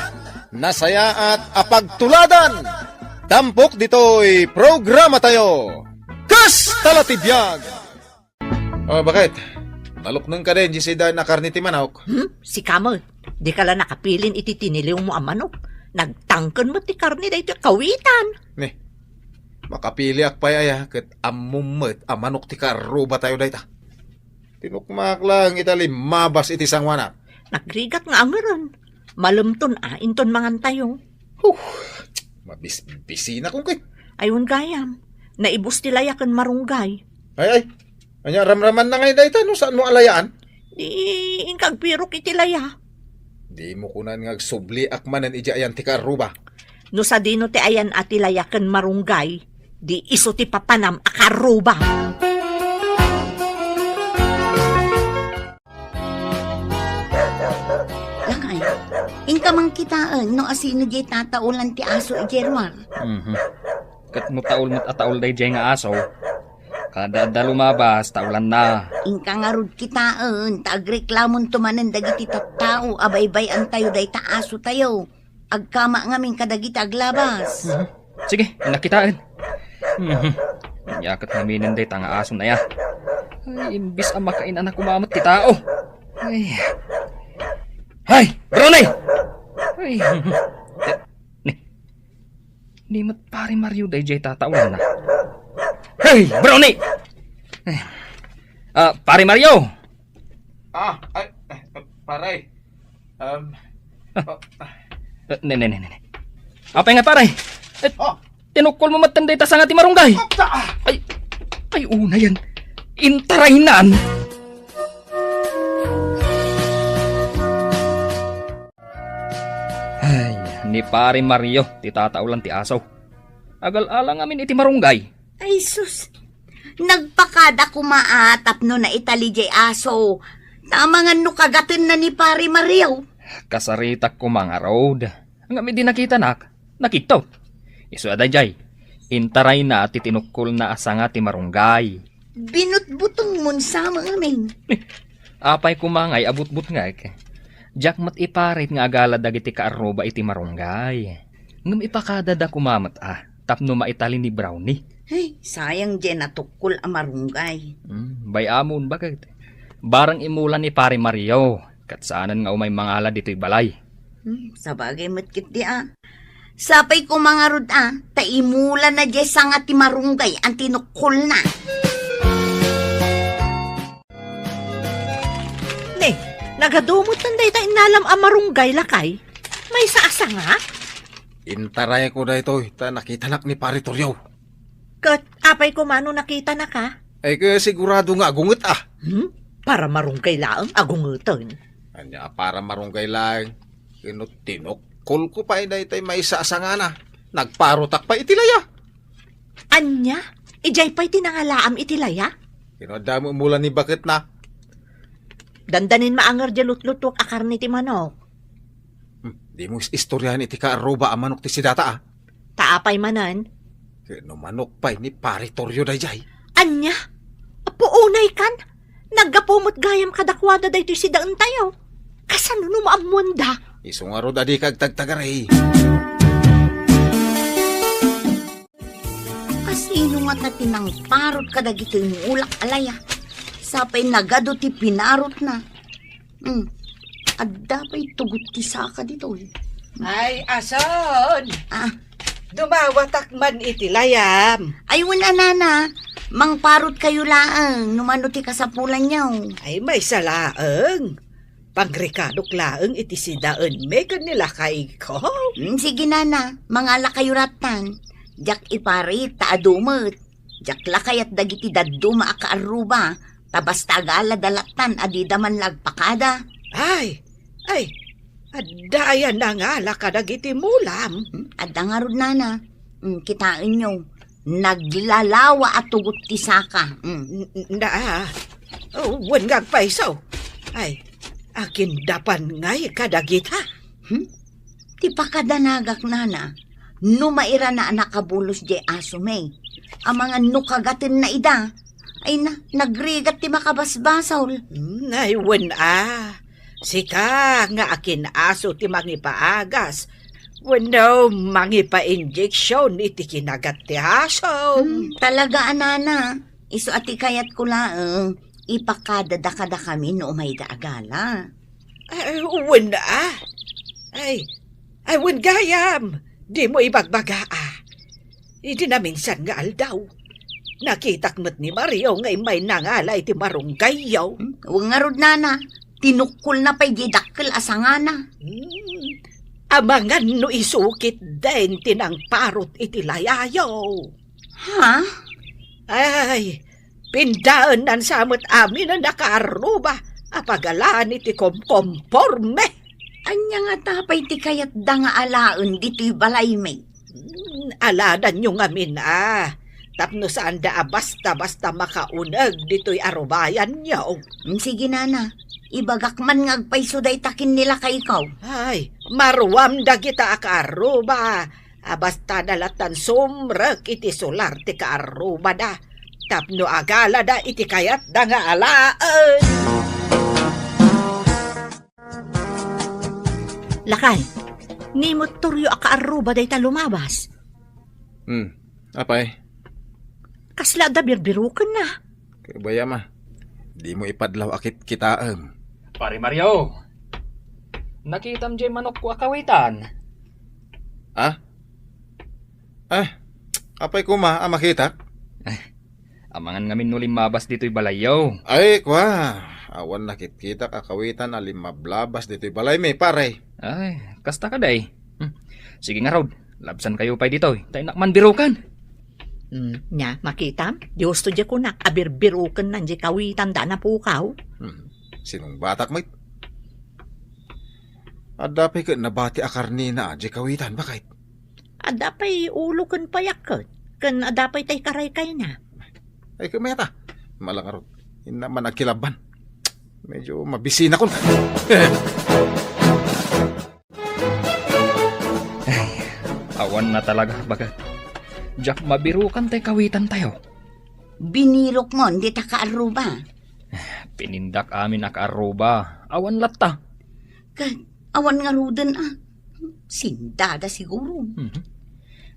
nasayaat a pagtuladan. Tampok ditoy programatayo, Kasta la ti biag! Oh, bakit? Nalukneng ka din, di sida na karne ti manok? Hmm? Sika met, di ka la nakapilin iti tiniliwmo a manok. Nagtangken met ti karne daytoy kawitan. Ni, makapiliak pay aya, ket ammom met a manok ti kaarrubatayo dayta. Tinukmaak laeng ita limmabas iti sangoanak. Nagrigat nga angeren. Malemton a inton mangantayo. Huh, mabisbisina kong kay. Ay, wen gayam. Naibus ti laya ken marunggay. Ay, ay. Ania, ramraman na ngay dayta no saan mo alayaan? Di, inka agpirok iti laya. Di mo kunan nga agsubliak manen iti ayan ti kaarruba. No sadino ti ayan a ti laya ken marunggay, di isu ti papanam a kaarruba. Lakay, inka man kitaen no asino diay tataolan ti aso idiay ruar. Mhm. Ket no taol met a taol daydiay nga aso, kada adda lumabas, taolanna. Inka ngarud kitaen, ta agreklamonto manen dagiti tattao a baybay-antayo dayta asotayo. Agkama ngamin kadagiti aglabas. Mhm. Sige, innak kitaen. Mhm. Ania ket ngaminen dayta nga aso na ya. Ay, imbis a makain-anak umamet ti tao. Ay. Hay, Brownie! Ay. Ni, ni met Pare Mario daydiay tataolanna. Hey, Brownie! Ay. Ah, Pare Mario! Ah, ay, eh, pare. Um, Ah. Oh, ah. Eh, ne, ne, ne, ne, ne. Apay nga, pare? Eh, Oh, Tinukkolmo met dayta sanga ti marunggay. Ay, ay, unayen. Intaraynan. Ay, ni Pare Mario ti tataolan ti aso. Agal-ala ngamin iti marunggay. Ay, sus. Nagpakada koma a tapno naitali jay aso. Ta amangan no kagatenna ni Pare Mario. Kasaritak koma ngarud. Ngem idi nakitanak, nakitto. Isu a daydiay, intarayna ti tinukkolna a sanga ti marunggay. Binutbutengmon sa ngamin. Apay koma ngay a butbutngek? Diak met iparit nga agala dagiti kaarruba iti marunggay. Ngem ipakadada koma met a, tapno maitali ni Brownie. Ay, sayang jay natukkol a marunggay. Hmm, bay-amon, baket. Barang imula ni Pare Mario, ket saanen nga umay mangala ditoy balay. Hmm, sabagay met ketdi a. Sapay koma ngarud a, ta imulana jay sanga ti marunggay a tinukkolna. Ne, nagadu met dayta innalam a marunggay, lakay? Maysa a sanga? Intarayko daytoy, ta nakitanak ni Pare Torrio. Ket apay koma no nakitanaka? Ay, kaya sigurado nga agunget a. Hmm? Para marunggay laeng agungeten. Ania a para marunggay laeng? Ket no tinukkolko pay daytoy maysa a sangana, nagparutak pay iti laya. Ania? Idiay pay ti nangalaam iti laya? Ket no adda met imula ni baketna? Dandanin maanger diay lutlutuek a karne ti manok. Hmm, dimo is-istoriaen iti kaarruba a manok ti sidata a. Ta apay manen? Ket no manok pay ni Pare Torrio daydiay. Ania? Apo, unaykan? Naggapu met gayam kadakuada daytoy sidaentayo. Kasano no maammoanda? Isu ngarud a dika agtagtagari. Kasino ngata ti nangparot kadagitoy ngulak a laya? Sapay nagadu ti pinarotna. Hmm. Adda pay tugot ti saka ditoy. Ay, ason! Ah. Dumawatak man iti layam. Ay, wen a, nana. Mangparotkayo laeng no mano ti kasapulanyo. Ay, maysa laeng. Pangrekadok laeng iti sidaenmi ken ni lakayko. Hmm, sige, nana. Mangalakayo lattan. Diak iparit ta adu met. Diak la kayat dagiti dadduma a kaarruba, ta basta agalada lattan a dida man la agpakada. Ay, ay, adda aya nangala kadagiti mulam? Hmm, adda ngarud, nana. Hmm, kitaenyo, naglalawa a tugot ti saka. Hmm. N-, n-, na, oh, wen nga agpayso. Ay, akindapan ngay kadagita? Hmm? Ti pakadanagak, nana, no mairana a nakabulos diay asomi. Amangan no kagatenna ida, ay na, nagrigat ti makabasbasol. Hmm, ay, wen a. Sika nga akin-aso ti mangipaagas, wenno mangipainjeksion iti kinagat ti aso. Hmm, talaga a, nana. Isu a ti kayatko laeng, ipakadada kadakami no umayda a gala. Ay, wen a. Ay, ay, wen gayam. Dimo ibagbaga a. Idi naminsan nga aldaw, nakitak met ni Mario nga immay nangala iti marunggayyo. Hmm? Wen ngarud, nana, tinukkolna pay diay dakkel a sangana. Hmm. Amangan no isu ketdin ti nangparot iti layayo. Ha? Ay, pindaennan sa met amin a nakaarruba a pagalaan iti komkomporme. Ania ngata pay ti kayatda nga alaen ditoy balaymi? Hmm, aladanyo ngamin a, tapno saanda a basta-basta makauneg ditoy arubayanyo. Hmm, sige, nana. Ibagak man nga agpayso dayta ken ni lakayko. Ay, maruam dagita a kaarruba a basta da lattan sumrek iti sular ti kaarrubada tapno agalada iti kayatda nga alaen. Lakay, ni met Torrio a kaarruba dayta lumabas. Hmm, apay? Kasla adda birbirokenna. Kay bayam a, dimo ipadlaw a kitkitaem. Pare Mario, nakitam diay manokko a kawitan? Ah? Ah, apay koma a makitak? Eh, amangan ngamin no limmabas ditoy balayyo. Ay, kua, awan nakitkitak a kawitan a limmablabas ditoy balaymi, pare. Ay, kasta kadi. Hmm. Sige ngarud, Labsankayo pay ditoy, ta innak man biruken. Hmm, nia, makitam? Di husto di kunak a birbirukennan di kawitanda a napukaw. Hmm, sinong batak met? Adda pay ket nabati a karnina a di kawitan, baket? Adda pay ulo ken payak ket, ken adda pay tay karaykayna. Ay, ket mayat a. Malangarot. Inna man agkilabban. Medyo mabisinakon. Ay, awan na talaga, baket. Diak mabirukan tay kawitantayo. Binirok mon dita kaarruba. Pinindak amin a kaarruba. Awan latta. Ket awan ngaruden a. Sindada siguro. Mhm.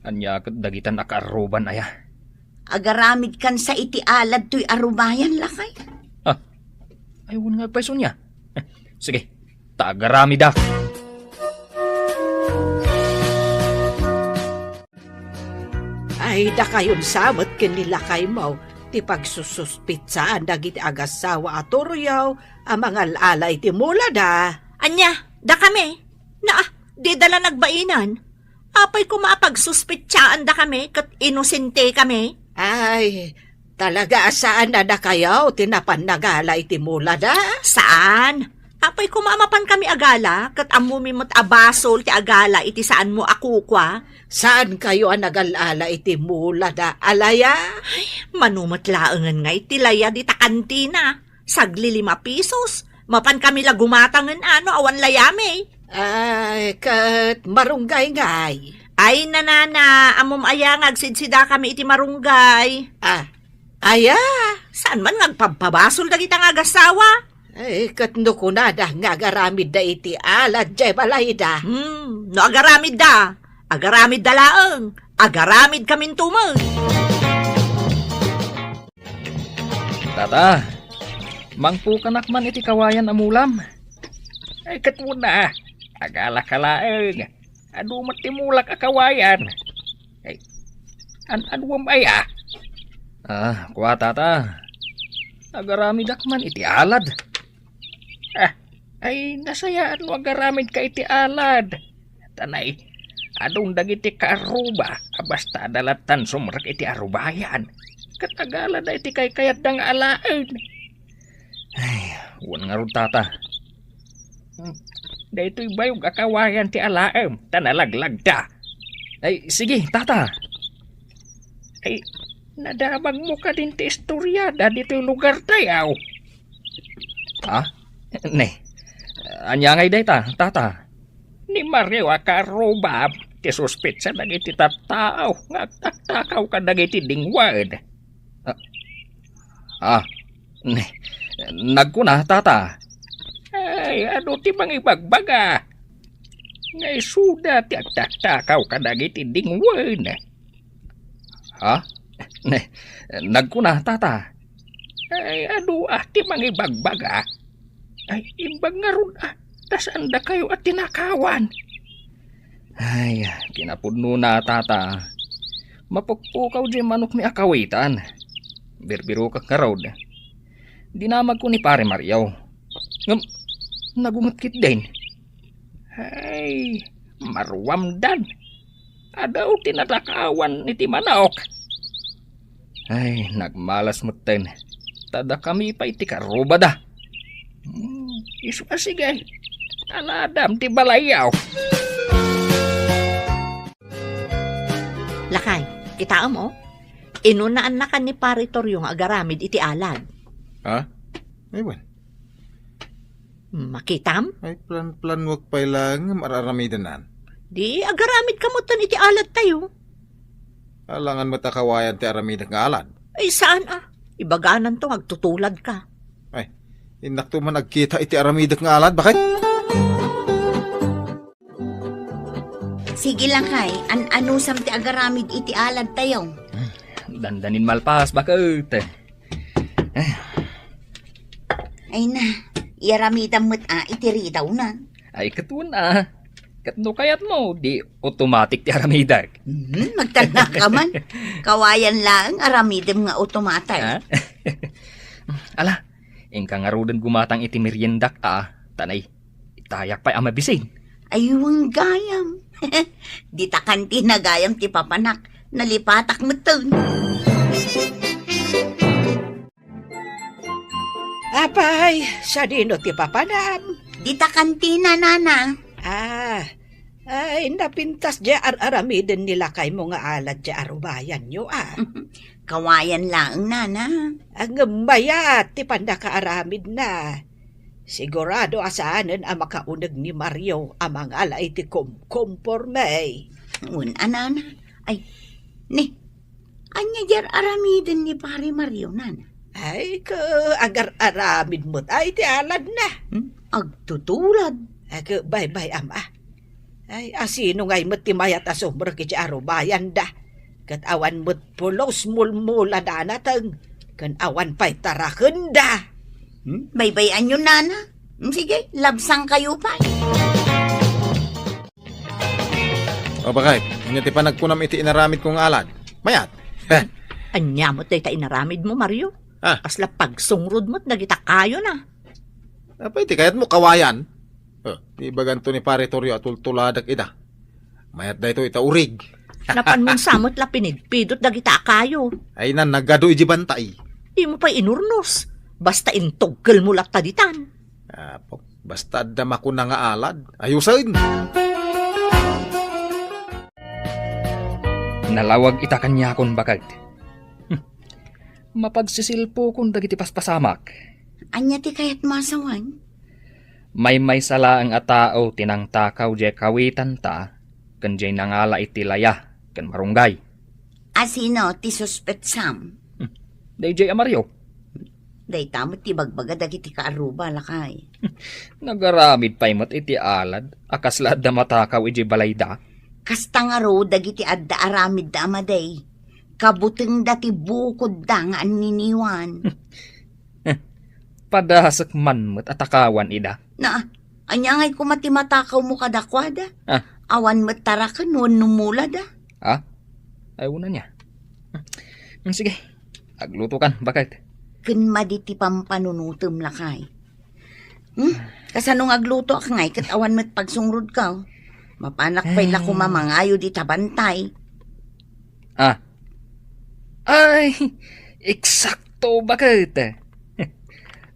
Ania ket dagitan a kaarruban aya? Agaramidkan sa iti alad toy arubayan, lakay. Ah, ay, wen nga agpayso nia. Eh, sige, ta agaramidak. Ay, dakayon sa met ken ni lakaymo ti pagsususpitsaan dagiti agassawa a Torrio a mangal-ala iti mulada. Ania, dakami? Naa, dida la nagbainan. Apay koma a pagsuspitsaandakami ket inosente kami? Ay, talaga a saan a dakayo ti napan nagala iti mulada? Saan? Apay koma a mapan kami agala ket ammomi met a basol ti agala iti saanmo a kukua? Saan kayo a nagal-ala iti mulada a laya? Ay, mano met laengen nga iti laya dita kantina. Sagli lima pisos. Mapan kami la gumatangen ano awan layami. Ay, ket marunggay ngay. Ay, nanana, ammom aya nga agsidsida kami iti marunggay. Ah, aya? Saan man nga agpabpabasol dagita nga agassawa? Ay, ket no kunada nga agaramidda iti alad jay balayda. Hmm, no agaramidda, agaramidda laeng. Agaramid kaminto met. Tata, mangpukanak man iti kawayan a mulam. Ay, ket wen a, agalaka laeng. Adu met ti mulak a kawayan. Ay, an-aduem aya? Ah, kua, tata. Agaramidak man iti alad. Ah, ay, nasayaat no agaramidka iti alad. Tanay, adun dagiti kaarruba a basta adda lattan sumrek iti arubayan. Ket agalada iti kaykayatda nga alaen. Ay, wen ngarud, tata. Hmm, daytoy bayog a kawayan ti alaem, ta nalaglagda. Ay, sige, tata. Ay, nadamagmo kadin ti istoriada ditoy lugartayo? Ha? Ne. Ania ngay dayta, tata? Ni Mario a kaarrubam, ti suspetsa dagiti tattao nga agtaktakaw kadagiti dingwen. Ah, ah, ne. Nagkuna, tata. Ay, adu ti mangibagbaga? Nga isuda ti agtaktakaw kadagiti dingwen. Ha? Ne, nagkuna, tata. Ay, adu a ti mangibagbaga. Ay, imbag ngarud a, ta saandakayo a tinakawan. Ay, kinapudnona, tata. Mapukpukaw diay manokmi a kawitan. Birbirokak ngarud. Dinamagko ni Pare Mario. Ngem, nagunget ketdin. Ay, maruamdan. Adu ti natakawan iti manok. Ay, nagmalas metten. Ta dakami pay ti karrubada. Hmm, isu a sige. Aladam ti balayyo. Lakay, kitaem, o. Inunaannakan ni Pare Torrio nga agaramid iti alad. Ha? Ay, wen. Makitam? Ay, plan-planuak pay laeng nga ar-aramidenan. Di, agaramid ka metten iti aladtayo. Alangan met a kawayan ti aramidek nga alad. Ay, saan a. Ibagananto nga agtutulad ka. Ay, innakto man agkita iti aramidek nga alad, baket? Sige, lakay, an-anusam ti agaramid iti aladtayo. Dandanin malpas, baket. Ay na, iaramidam met a iti ridawna. Ay, ket wen a. Ket no kayatmo, di automatic ti aramidek. Hmm, magtannaka man. Kawayan laeng aramidem nga automatic. Ha? Ala, inka ngaruden gumatang iti meriendak a, tanay, itayak pay a mabisin. Ay, wen gayam. Dita kanti nagayam ti papanak, nalipatak metten. Apay, sadino ti papanam? Dita kantina, nana. Ah, ay, napintas di ar-aramiden ni lakaymo nga alad di arubayanyo, ah. Kawayan laeng, nana. Ngem mayat ti pannakaaramidna. Sigurado a saanen a makauneg ni Mario a mangala iti kumkumporme. Wen a, nana. Ay, ni, ania di ar-aramiden ni Pare Mario, nana? Ay, ka, agar-aramid met ay ti aladna. Hmm? Agtutulad. Ay, ka, baybay, ama. Ay, asino ngay met ti mayat a sumrek iti arubayanda? Ket awan met pulos mulmula danateng, ken awan pay tarakenda. Hmm? Baybay-anyo, nana. Hmm, sige, labsangkayo pay. O, bakit? Ania ti panagkunam iti inaramid ko nga alad? Mayat. Heh. Ania met dayta inaramid mo, Mario? Ah. Kasla pagsungrod met dagita kayo na. Apay ti kayat mo, kawayan? Oh, ti ibaganto ni Pare Torio a tultuladak ida. Mayat daytoy ita urig. Napan mon sa met la pinidpidot dagita a kayo. Ay, nan, nagadu iji bantay. Di mo pay inurnos. Basta intugkel mo latta ditan. Apo, basta adda makuna nga alad, ayusen. Nalawag ita kaniakon, bakit? Hmm. Mapagsisilpokon dagiti paspasamak. Ania ti kayat mo a sawen? Maymaysa laeng a tao ti nangtakaw diay kawitanta ken diay nangala iti laya ken marunggay. Asino ti suspetsam? Hmm. Daydiay a Mario. Dayta met ti bagbaga dagiti kaarruba, lakay. Nagaramid pay met iti alad a kasla adda matakaw idiay balayda. Kasta ngarud dagiti adda aramidda a madi. Kabutengda ti bukodda nga anniniwan. Padasek man met a takawan ida. Na, ania ngay koma ti matakawmo kadakuada? Ah. Awan met taraken wenno mulada. Ah? Ay, una niya. Hmm, sige. Agluto kan, bakit? Ken madi ti pampanunutem, lakay. Hmm? Kasano nga aglutoak ngay ket awan met pagsungrodko? Mapanak pay la koma mangayo dita bantay. Ah. Ay, eksakto, bakit?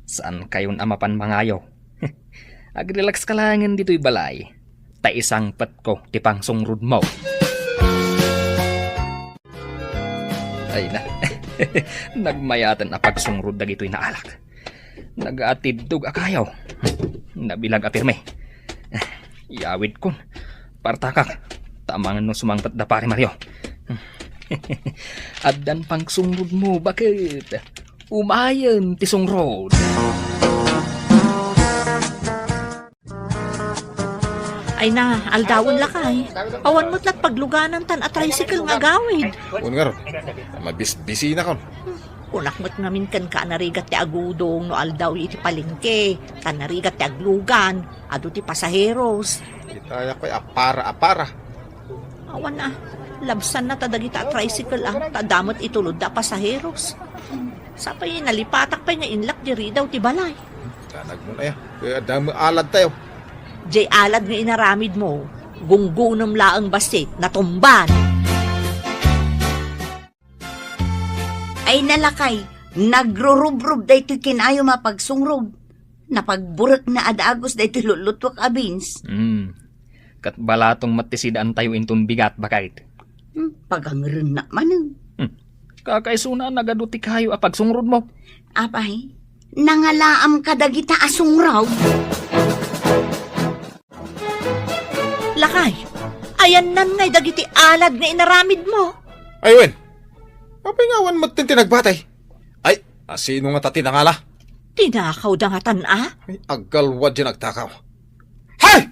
Saan kayon a mapan mangayo? Agrelax ka laengen ditoy balay. Ta isangpetko ti pangsungrodmo. Ay na. Nagmayaten a pagsungrod dagitoy naalak. Nagaatiddog a kayo. Nabilag a pirmi. Yawidkon. Partakak. Tamangan no sumangpet da Pare Mario. Addan pangsungrod mo, bakit? Umayen ti sungrod. Ay na, aldawen lakay. Awan met lat pagluganan tan a tricycle nga agawid. Wen ngarud, mabisbisinakon. Kunak met ngamin kenka a narigat ti agudong no aldaw iti palengke, tan narigat ti aglugan, adu ti pasaheros. Itayak pay a para, a para. Awan a, labsanna ta dagita a tricycle a, ta adda met itulodda a pasaheros. Sapay nalipatak pay nga inlak diri daw ti balay. Kanag mo na ya. Kaya damo alad tayo. Jay alad nga inaramid mo, gunggunem laeng bassit, natumban. Ay nalakay, nagrurubrob daytoy kin-ayom a pagsungrog. Napagburek na a dagus daytoy lutlutuak a beans. Hmm. Ket balatong met ti sidaantayo inton bigat, bakit? Hmm, pagangrennak manen. Hmm. Kakaisuna a nagadu ti kayo a pagsungrod mo. Apay, nangalaam kadagita a sungrog. Lakay, ayannan ngay dagiti alad nga inaramid mo. Ay, wen. Apay nga awan met ti nagbatay? Ay, asino nga ta tinangala? Tinakaw da nga tan a? Ay, aggalwad di nagtakaw. Hay!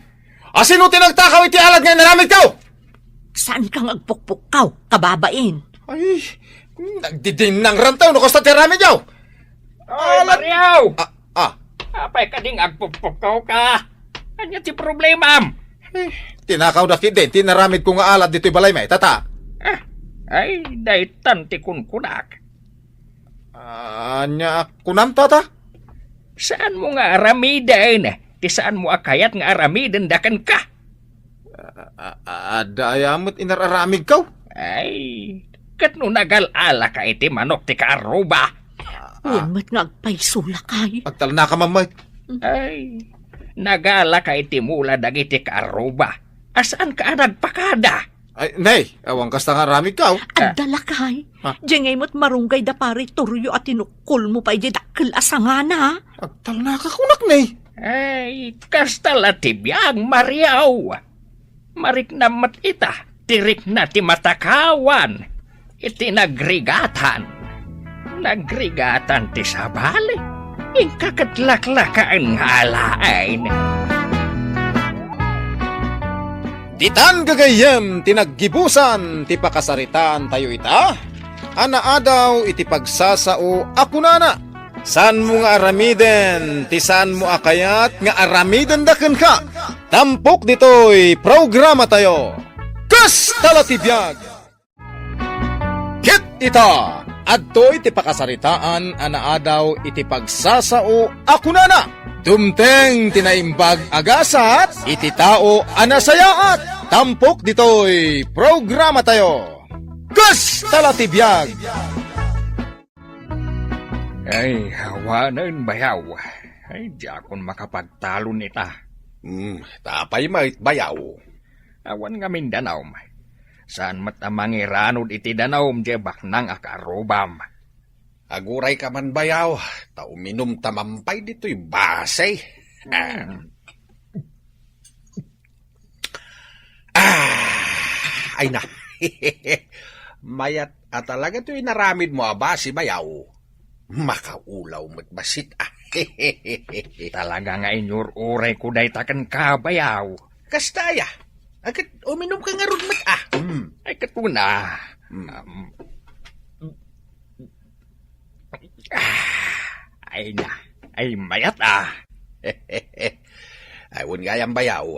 Asino ti nagtakaw iti alad nga inaramid ko? Saan kang agpukpukkaw, kababain? Ay, nagdidinang rantaw no kasta ti aramid yaw. Oy, Alan! Mario! Ah, ah. Apay kading agpukpukkaw ka? Anya ti problemam? Eh, tinakaw da kidin, ti naramid ko nga alad ditoy balay may, tata. Ah, ay, daytan ti kunkunak. Anya kunam, tata? Saan mo nga aramiden? Ti saan mo a kayat nga aramiden da kenka? A-, a-, adda aya met inar-aramidko? Ay, ket no nagal-alaka iti manok ti kaarruba? Ah, ah. Wen met nga agpayso, lakay. Agtalnaka man met. Ay, nagalaka iti mula dagiti kaarruba. Asanka a nagpakada? Ay, nay, awan kasta nga aramidko. Adda, lakay. Ha? Diay ngay met marunggay da Pare Torrio a tinukkolmo pay diay dakkel a sangana. Agtalnaka kunak, nay. Ay, kasta la ti biag, Mariaw. Mariknam met ita ti rikna ti matakawan iti nagrigatan. Nagrigatan ti sabali. Inka ket laklakaen nga alaen. Ditan gagayyem ti naggibusan ti pakasaritaantayo ita a naadaw iti pagsasao a kunana, "Saanmo nga aramiden ti saanmo a kayat nga aramidenda kenka." Tampok ditoy programatayo, Kasta la ti biag! Ket ita, adtoy ti pakasaritaan a naadaw iti pagsasao a kunana, "Dumteng ti naimbag a gasat iti tao a nasayaat." Tampok ditoy programatayo, Kasta la ti biag! Ay, awanen, bayaw. Ay, diakon makapagtalon ita. Hmm, ta apay met, bayaw? Awan ngamin danum. Saan met a mangiranod iti danum, diay baknang a kaarrubam. Agurayka man, bayaw, ta uminumta man pay ditoy basi. Hmm. Ah, ay na. Mayat a talaga toy inaramidmo a basi, bayaw. Makaulaw met bassit, ah. Talaga nga inyur-urayko dayta kenka, bayaw. Kasta aya? Ket uminumka ngarud met, ah. Hmm. Ay, ket kuna. Hmm. Um, Ah, ay na, ay mayat, ah. Ay, wen gayam, bayaw.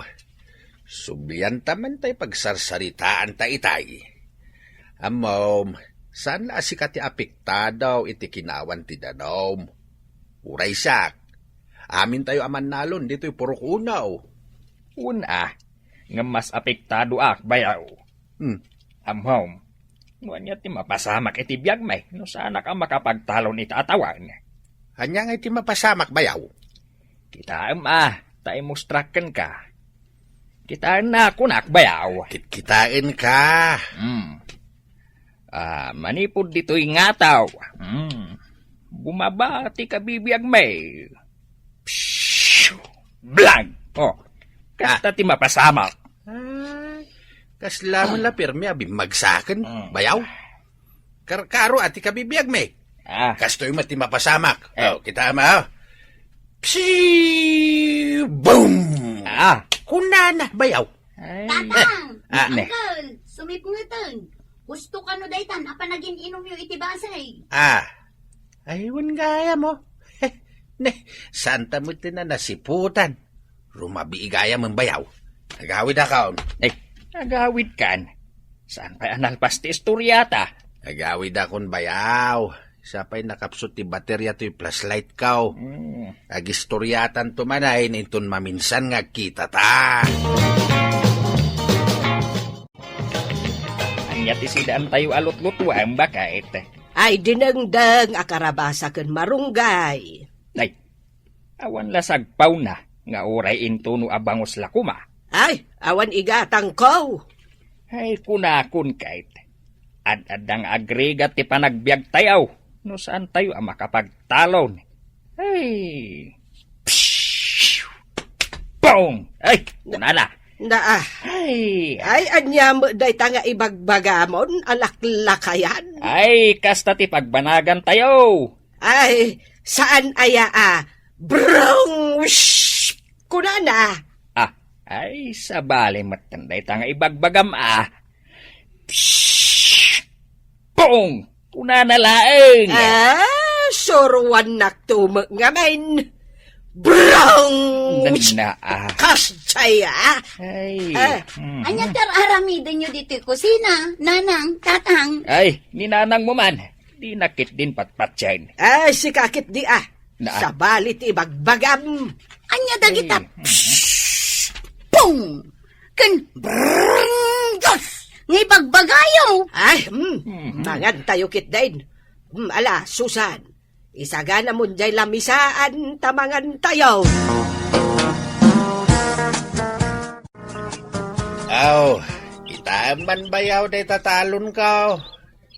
Sublianta man tay pagsarsaritaanta itay. Ammom, saan la a sika ti apektado iti kinawan ti danum. Uray siak, amintayo a mannalon ditoy purok unaw. Wen, ah, ngem mas apektadoak, bayaw. Hmm. Ammom, no ania ti mapasamak iti biagmi no saanak a makapagtalon ita a tawen? Ania ngay ti mapasamak, bayaw? Kitaem, ah, ta imustrak kenka. Kitaenna, kunak, bayaw. Kit-, kitaenka. Hmm. Ah, manipud ditoy ngataw. Hmm. Bumaba ti kabibiagmi. Pshh! Blag! Oh, kasta Ah. ti mapasamak. Ay, kasla man la pirmi a bimmagsaken, Mm. bayaw. Kar-, karo a ti kabibiagmi. Ah. Kastoy met ti mapasamak. Eh. Oh, kitaem, ah. Pshh! Boom! Ah. Kunana, bayaw. Ay. Tatang! Ah. Ne. Uncle, sumipngeten. Gusto kano daytan a panagin-inumyo iti basi? Ah. Ay, wen gayam, oh. Ne, saanta met ti nasiputan. Rumabii gayam, bayaw. Agawidakon. Ay, agawidkan. Saan pay a nalpas ti istoriata? Agawidakon, bayaw. Sa pay nakapsut ti bateria toy flashlightko. Hmm. Agistoriatanto manen inton maminsan nga agkitata. Ania ti sidaantayo a lutlutuan, baket? Ay, dinengdeng a karabasa ken marunggay. Ay, awan la sagpawna nga uray intono a bangus la koma. Ay, awan igatangko. Ay, kunakon ket, ad-adda nga agrigat ti panagbiagtayo no saantayo a makapagtalon. Ay. Pshh! Boom! Ay, kunana. Na, ah. Ay. Ay, ania met dayta nga ibagbagamon a laklakayan? Ay, kasta ti pagbanagantayo. Ay, saan aya a brong, whoosh! Kunana. Ah, ay, sabali metten dayta nga ibagbagam, ah. Pshh! Pong! Kunana laeng. Ah, suruannakto met ngamin. Brong! Nana, ah. Kasjay, ah. Ay. Ah. Mm. Ania ti ar-aramidenyo ditoy kusina, Nanang, Tatang? Ay, ni Nanang mo man. Di na ketdin patpatien. Ay, sika ketdi, ah. Na? Sabali ti ibagbagam. Ania dagita? Ay. Pshh! Pong! ken brrrr! Diyos! Nga ibagbagayo! Ay, mm, mangan tayo ketdin. Mm, ala, Susan, isagana mon jay lamisaan ta mangan tayo. Aw, kitaem man bayaw dayta talonko.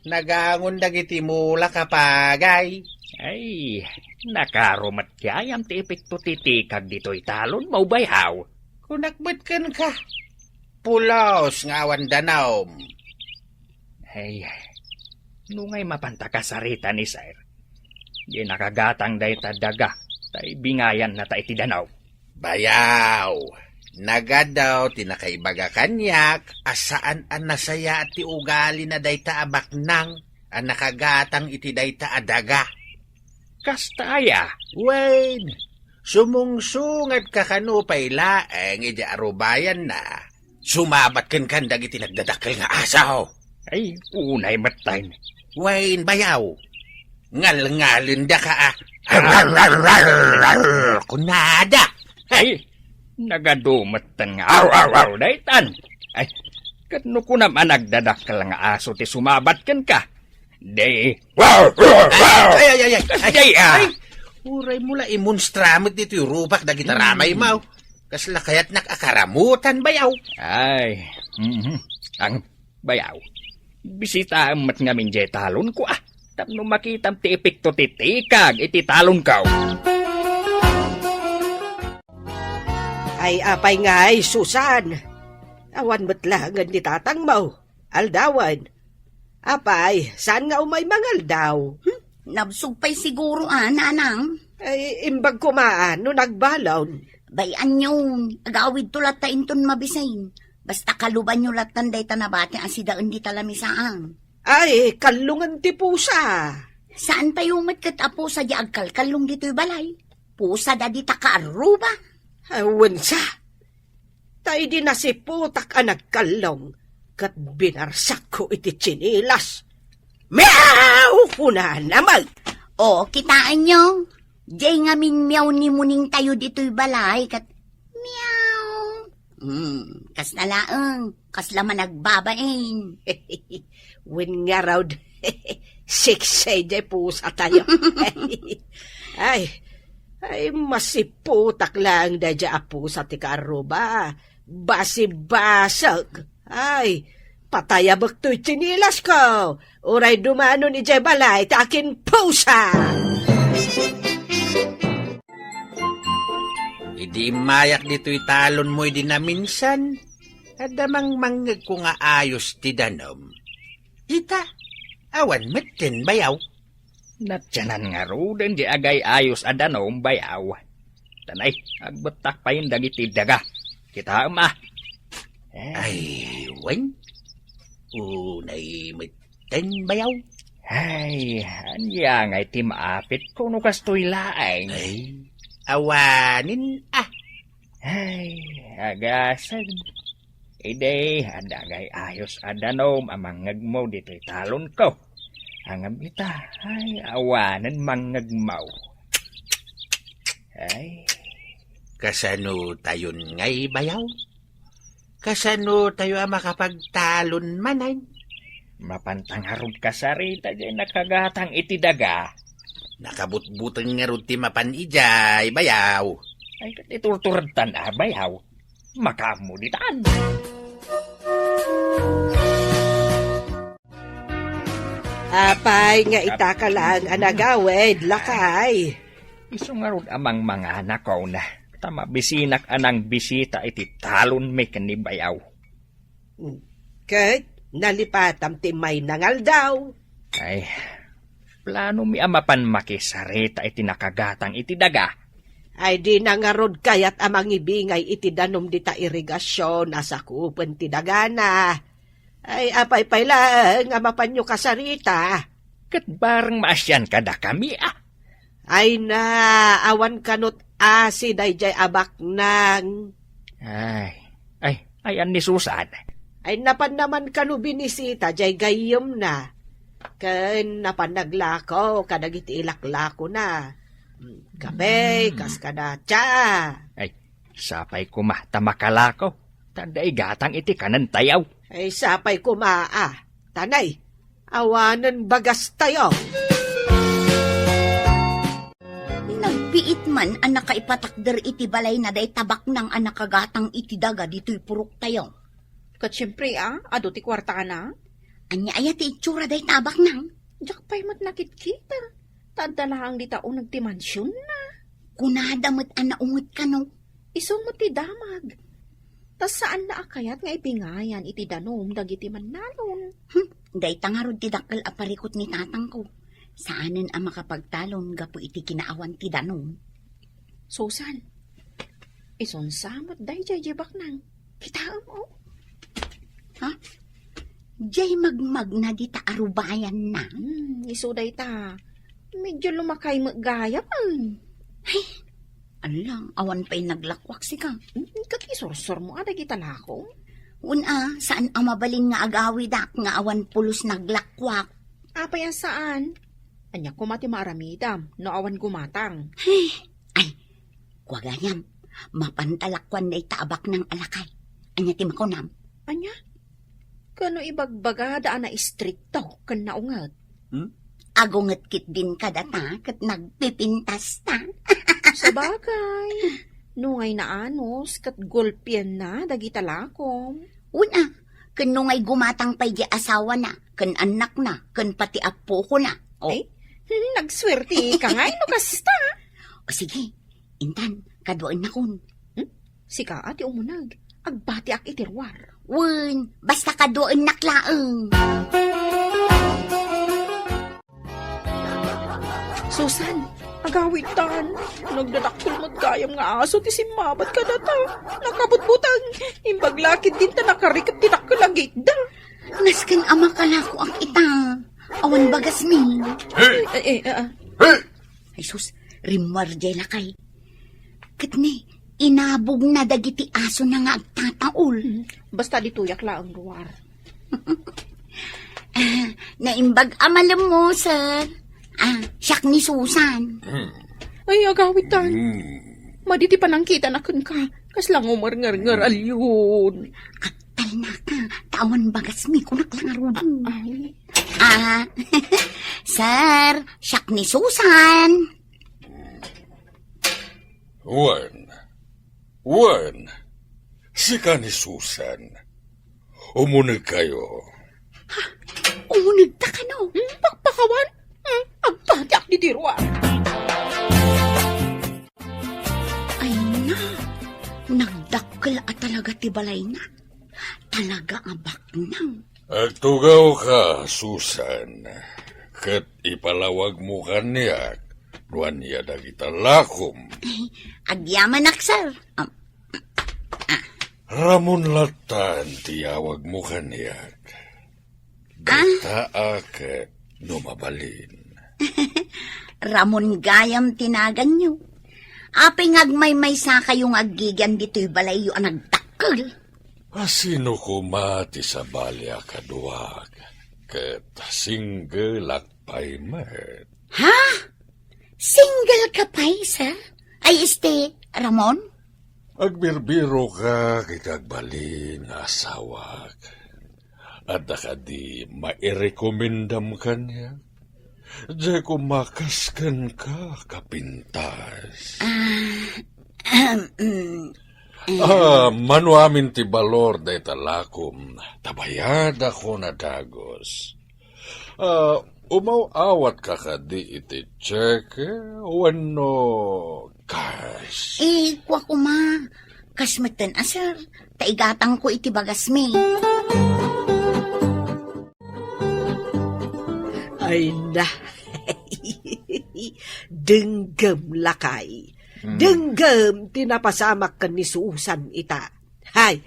Nagangon dagiti mulak a pagay. Ay, nakaro met gayam ti epekto ti tikag ditoy talonmo, bayaw. Kunak met kenka, pulos nga awan danum. Ay, nungay mapanta kasarita ni Sir. Di nakagatang dayta daga, ta ibingayanna ta iti danum. Bayaw, nagadaw ti nakaibaga kaniak a saan a nasayaat ti ugalina dayta a baknang a nakagatang iti dayta a daga. Kasta aya? Wen, sumungsungatka kano pay laeng idi arubayanna. Sumabat kenka dagiti nagdadakkel nga aso. Ay, unay metten. Wen, bayaw. Ngalngalendaka a. Kunada. Ay, nagadu metten nga aw, aw, aw, daytan. Ay, ket no kunam a nagdadakkel nga aso ti sumabat kenka, di. Ay, ay, ay, ay, ay. Ay, ah. Ay, uraymo la imonstra met ditoy rubak dagiti ramaymo. Kasla kayatnak a karamutan, bayaw. Ay, mhm. Ang bayaw. Bisitaem met ngamin jay talonko, ah. Tapno makitam ti epekto ti tikag iti talonko. Ay, apay ngay, Susan? Awan met laengen ni tatangmo. Aldawen. Apay, saan nga umay mangaldaw? Hmm? Nabsog pay siguro, ah, nanang. Ay, imbag koma, ah, no nagbalon. Bay-anyon, agawidto latta inton mabisin. Basta kalubanyo lattan dayta nabati a sidaen dita lamisaan. Ay, kallongen ti pusa. Saan tayo met ket a pusa di agkalkallong ditoy balay? Pusa da dita kaarruba. Awan sa. Ta idi nasiputak a nagkallong, ket binarsakko iti tsinilas. Miau! Kunana met. O, kitaenyo? Jay ngamin miau ni muning tayo ditoy balay, ket miau. Hmm, kasla laeng, kasla managbabain. Wen ngarud, sexy jay pusa tayo. Ay, ay, masiputak laeng dayjay a pusa ti kaarruba. Basibasag. Ay, patayabek toy tsinilasko. Uray dumanon idiay balay ta akin pusa. Idi immayak ditoy talonmo idi naminsan, adda mangmangngegko nga ayos ti danum. Ita, awan metten bayaw. Natianan ngaruden di agay-ayos a danum bayaw. Tanay, agbettak payen dagiti daga. Kitaem, ah. Eh. Ay, wen. Unay metten bayaw. Ay, ania ngay ti maapitko no kastoy laeng? Ay, awanen, ah. Ay, agasem. Idi, adda agay-ayos a danum a mangngegmo ditoy talonko. Ngem ita, ay, awanen mangngegmo. Ay. Kasano tayon ngay bayaw? Kasano tayo a makapagtalon manen? Mapanta ngarud kasarita jay nakagatang iti daga. Nakabutbuteng ngarud ti mapan idiay bayaw. Ay, ket iturturedtan a bayaw. Makaammo ditan. Apay nga itaka laeng a nagawid, lakay? Isu ngarud a mangmanganakon, ta mabisinak a nangbisita iti talonmi ken ni bayaw. Ket nalipatam ti mayna nga aldaw. Ay, planomi a mapan makisarita iti nakagatang iti daga. Ay, dina ngarud kayat a mangibingay iti danum dita irigasion a sakupen ti dagana. Ay, apay pay laeng a mapanyo kasarita? Ket bareng maasian kadakami, a. Ay na, awan kanot asi dayjay a baknang. Ay, ay, ayan ni Susan. Ay, napanna man kano binisita jay gayyemna. Ken napan naglako kadagiti ilaklakona. Kape, mm, kas kada tsaa. Ay, sapay koma ta makalako. Tanda igatang iti kanentayo. Ay, sapay koma a. Tanay, awanen bagastayo. Nagbiit man a nakaipatakder iti balayna dayta baknang a nakagatang iti daga ditoy puroktayo. Ket siempre, a, adu ti kuartana. Ania aya ti itsura dayta a baknang? Diak pay met nakitkita. Ta adda laeng dita uneg ti mansionna. Kunada met a naunget kano. Isu met ti damag. Ta saanna a kayat nga ipingayan iti danum dagiti mannalon. Hmm, dayta ngarud ti dakkel a parikut ni tatangko. Saanen a makapagtalon gapu iti kinaawan ti danum. Susan, isunsa met daydiay diay baknang. Kitaem, o. Ha? Diay magmagna dita a rubayanna? Hmm, isu dayta. Medyo lumakay met gayam, ay. Ay, ala, awan pay naglakuak sika. Hmm, ket isursurmo a dagita lakom? Wen a, saan a mabalin nga agawidak nga awan pulos naglakuak. Apay a saan? Ania koma ti maaramidam no awan gumatang? Ay, ay, kua gayam, mapanta lakuan dayta a baknang a lakay. Ania ti makunam? Ania? Kano ibagbagada a naistrikto ken naunget? Hmm? Agunget ketdin kadata ket nagpipintasta. Sabagay, nungay naanus ket gulpienna dagita lakom. Wen a, ken nungay gumatang pay diay asawana, ken annakna, ken pati appokona. O. Ay, hmm, nagsuerteka ngay no kasta. O sige, intan, kaduaennakon. Hmm? Sika a ti umuneg. Agbatiak iti ruar. Wen, basta kaduaennak laeng. Susan, agawitan. Nagdadakkel met gayam nga aso ti simmabad kadata. Nakabutbuteng. Imbag la ketdin ta nakarikep ti dakkel a gitda. Nasken a makalakoak ita. Awan bagasmi. Hey! Eh, eh, ah, ah. Hey! Ay sus, rimmuar diay lakay. Ket ni, inabogna dagiti asona nga agtataol. Hmm, basta ditoyak laeng ruar. Ah, naimbag a malemmo, sir. Ah, siak ni Susan. Hmm. Ay, agawitan. Hmm. Madi ti panangkitana kenka. Kasla ngumernger, aliyon. Agtalnaka, ta awan bagasmi, kunak la ngaruden. Ay. Ah, sir, siak ni Susan. Wen. Wen. Sika ni Susan. Umunegkayo. Ha? Umunegta kano? Hmm, pakpakawan? Hmm, agbatiak ditoy ruar. Ay na, nagdakkel a talaga ti balayna. Talaga a baknang. Agtugawka, Susan, ket ipalawagmo kaniak no ania dagita lakom. Ay, agyamanak, sir. Um, ah. Ramon lattan ti yawagmo kaniak. Ah? Dayta a ket no mabalin. Ramon gayam ti naganyo. Apay nga agmaymaysakayo nga aggigian ditoy balayyo a nagdakkel? A sino koma ti sabali a kaduak, ket singgelak pay met. Ha? Single ka pay, sir? Ay, este, Ramon? Agbirbiroka iti agbalin nga asawak. Adda kadi mairekomendam kaniak? Diay koma kas kenka, kapintas. Ah, ahem, mm, eh. Ah, mano amin ti balor dayta lakom, ta bayadakon a dagus. Ah, umaw-awatka kadi iti cheque wenno cash? Eh, kua koma, cash metten a, sir, ta igatangko iti bagasmi. Ay na. Denggem, lakay. Hmm. Denggem ti napasamak ken ni Susan ita. Hay.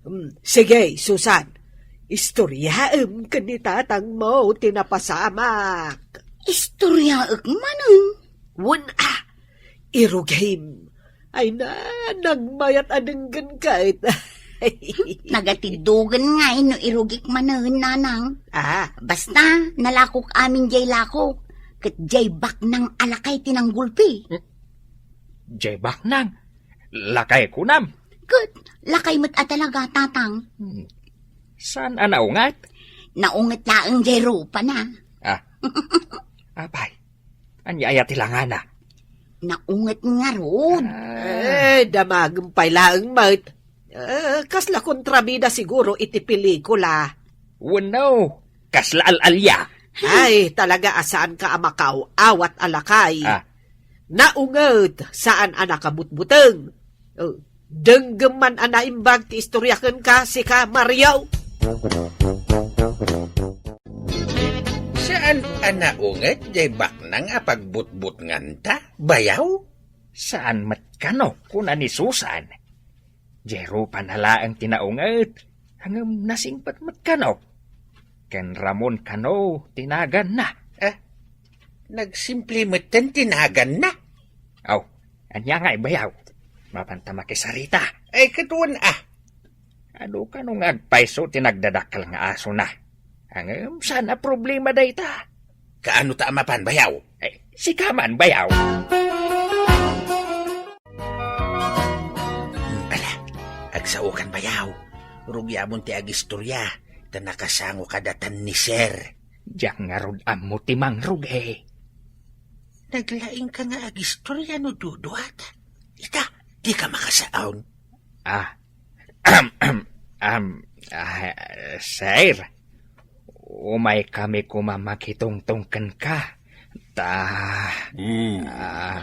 Hmm, sige, Susan. Istoryaem ken ni tatangmo ti napasamak. Istoryaek manen? Wen a, irugim. Ay na, nagmayat a denggen ket. Nagatiddogen ngay no irugik manen, nanang. Ah. Basta, nalakok amin diay lako. Ket diay baknang a lakay ti nanggulpi. Hmm? Diay baknang? Lakay kunam? Ket lakay met a talaga, Tatang. Hmm. Saan a naunget? Naunget laeng jay rupana. Ah. Apay, ania aya ti langana? Naunget ngarud. Ah. Eh, damagem pay laeng met. Eh, kasla kontrabida siguro iti pelikula. Wenno, kasla al-alia. Ay, talaga a saanka a makaaw-awat a lakay. Ah. Naunget, saan a nakabutbuteng. Oh, denggem man a naimbag ti istorya kenka, sika, Mario. Saan a naunget jay baknang a pagbutbutnganta, bayaw? Saan met kano, kuna ni Susan. Jay rupana laeng ti naunget, ngem nasingpet met kano. Ken Ramon kano ti naganna. Eh, nagsimple metten ti naganna. Aw, ania ngay, bayaw? Mapanta makisarita. Ay, ket wen a. Adu kano nga agpayso ti nagdadakkel nga asona. Ngem saan a problema dayta. Kaano ta a mapan, bayaw? Eh, sika man, bayaw. Hmm, ala, agsaokan, bayaw. Rugiamon ti agistorya, ta nakasango kadatan ni Sir. Diak ngarud ammo ti mangrugi. Naglaingka nga agistorya no duduat. Ita, dika makasaon. Ah, am, am, ah, sir, umaykami koma makitungtong kenka. Ta, Hmm. Ah.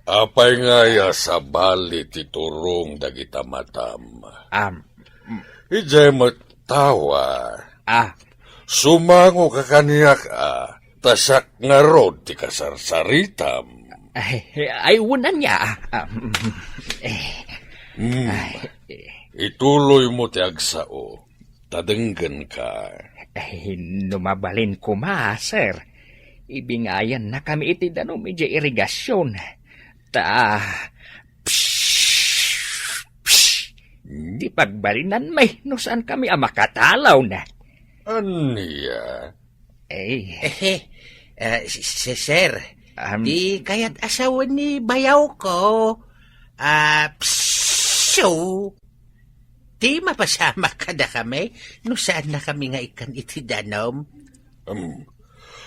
Apay ngay a sabali ti turong dagita matam? Am, Idiay met tawa. Ah. Sumangoka kaniak a, ta siak ngarud ti kasarsaritam. Ay, ay, wen ania, ah, ah, mm, eh. Hmm. Ay, eh. Ituloymo ti agsao, ta denggenka. Ay, no mabalin koma, sir, ibingayannakami iti danum idiay irigasyon. Ta, psh, psh, Hmm? Ti pagbalinanmi no saankami a makatalawna. Ania? Eh. Eh, eh, si, si, sir, Am, ti kayat a sawen ni bayawko, ah, pso, ti mapasamak kadakami no saannakami nga ikkan iti danum. Am,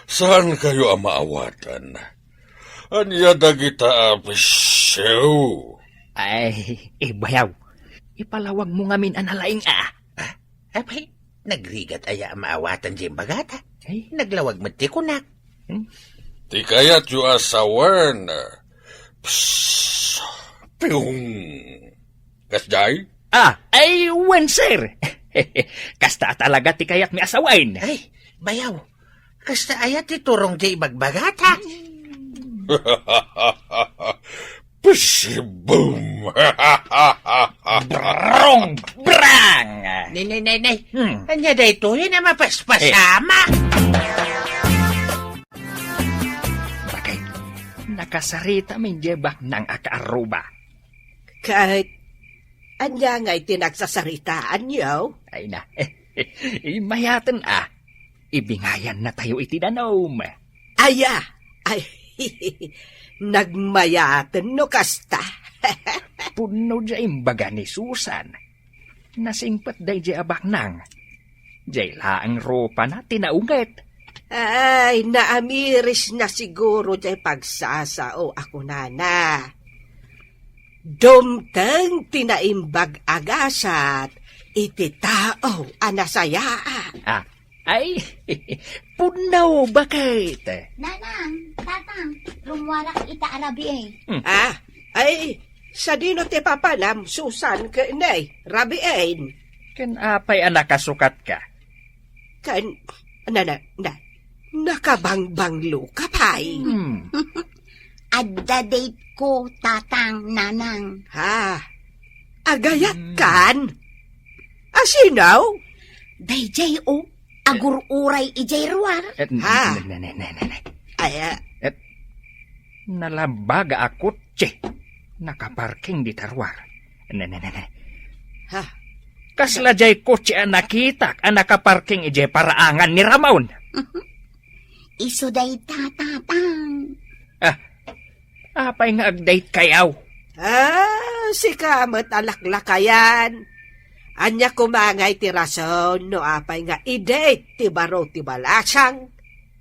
saankayo a maawatan? Ania dagita a pso? Ay, eh, bayaw. Ipalawagmo ngamin a nalaing a. Ah, apay, nagrigat aya a maawatan diay imbagata? Ay. Naglawag met ti kunak. Hmm? Ti kayatyo a sawen, pso, piung. Kasdiay? Ah, ay, wen, sir. Kasta talaga ti kayatmi a sawen. Ay, bayaw. Kasta aya ti turong diay ibagbagata? Psibum! Brong! Brang! Nay, nay, nay, nay. Hmm. Ania daytoy a mapaspasama? Eh. Bakit? Nakasarita min diay baknang a kaarruba. Ket, ania ngay ti nagsasaritaanyo? Ay na, imayaten a, ibingayannatayo iti danum. Aya, ay, nagmayaten no kasta. Pudno diay imbaga ni Susan. Nasingpet daydiay a baknang. Diay laeng rupana ti naunget. Ay, naamirisna siguro diay pagsasao a kunana. Dumteng ti naimbag a gasat iti tao a nasayaat. Ah, ay, pudno, bakit? Nanang, Tatang, rummuarak ita a rabii. Hmm. Ah, ay, sadino ti papanam, Susan, ken, nay, rabiin? Ken apay a nakasukatka? Ken, na, na, na, nakabangbangloka pay. Hmm. Adda date ko, Tatang, Nanang. Ha? Agayat Hmm. kan? Asino? Daydiay, o, agur-uray idiay ruar. Eh, Ha? ne, ne, ne, ne, ne, ne. Ay, ah. Eh, nalabaga a kotse. Nakaparking dita ruar. Ne, ne, ne, ne. Ha? Kasla diay kotse a nakitak a nakaparking idiay paraangan ni Ramon. Isu dayta, Tatang. Ah, apay nga agdaykayaw? Ah, Sika met a laklakayan. Ania koma ngay ti rason no apay nga idi ti baro ti balasang?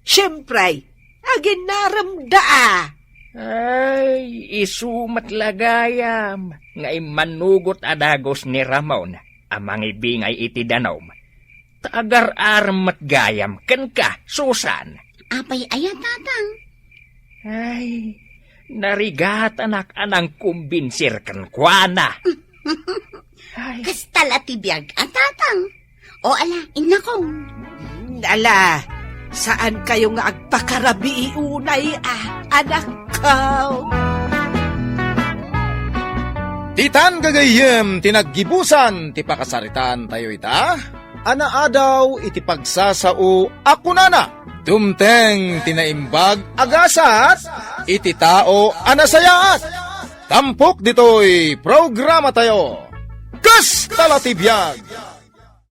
Siempre, aginnaremda a. Ay, isu met la gayam nga immanugot a dagus ni Ramon a mangibingay iti danum. Ta agar-arem met gayam kenka, Susan. Apay aya, Tatang? Ay, narigatanak a nangkumbinser kenkuana. Ay. Kasta la ti biag a, Tatang. O ala, innakong. Ala, saan kayo nga agpakarabii unay a, anak ko? Ditan gagayyem ti naggibusan ti pakasaritaan tayo ita, a naadaw iti pagsasao a kunana, dumteng ti naimbag a gasat iti tao a nasayaat. Tampok ditoy programa tayo. Kasta la ti biag!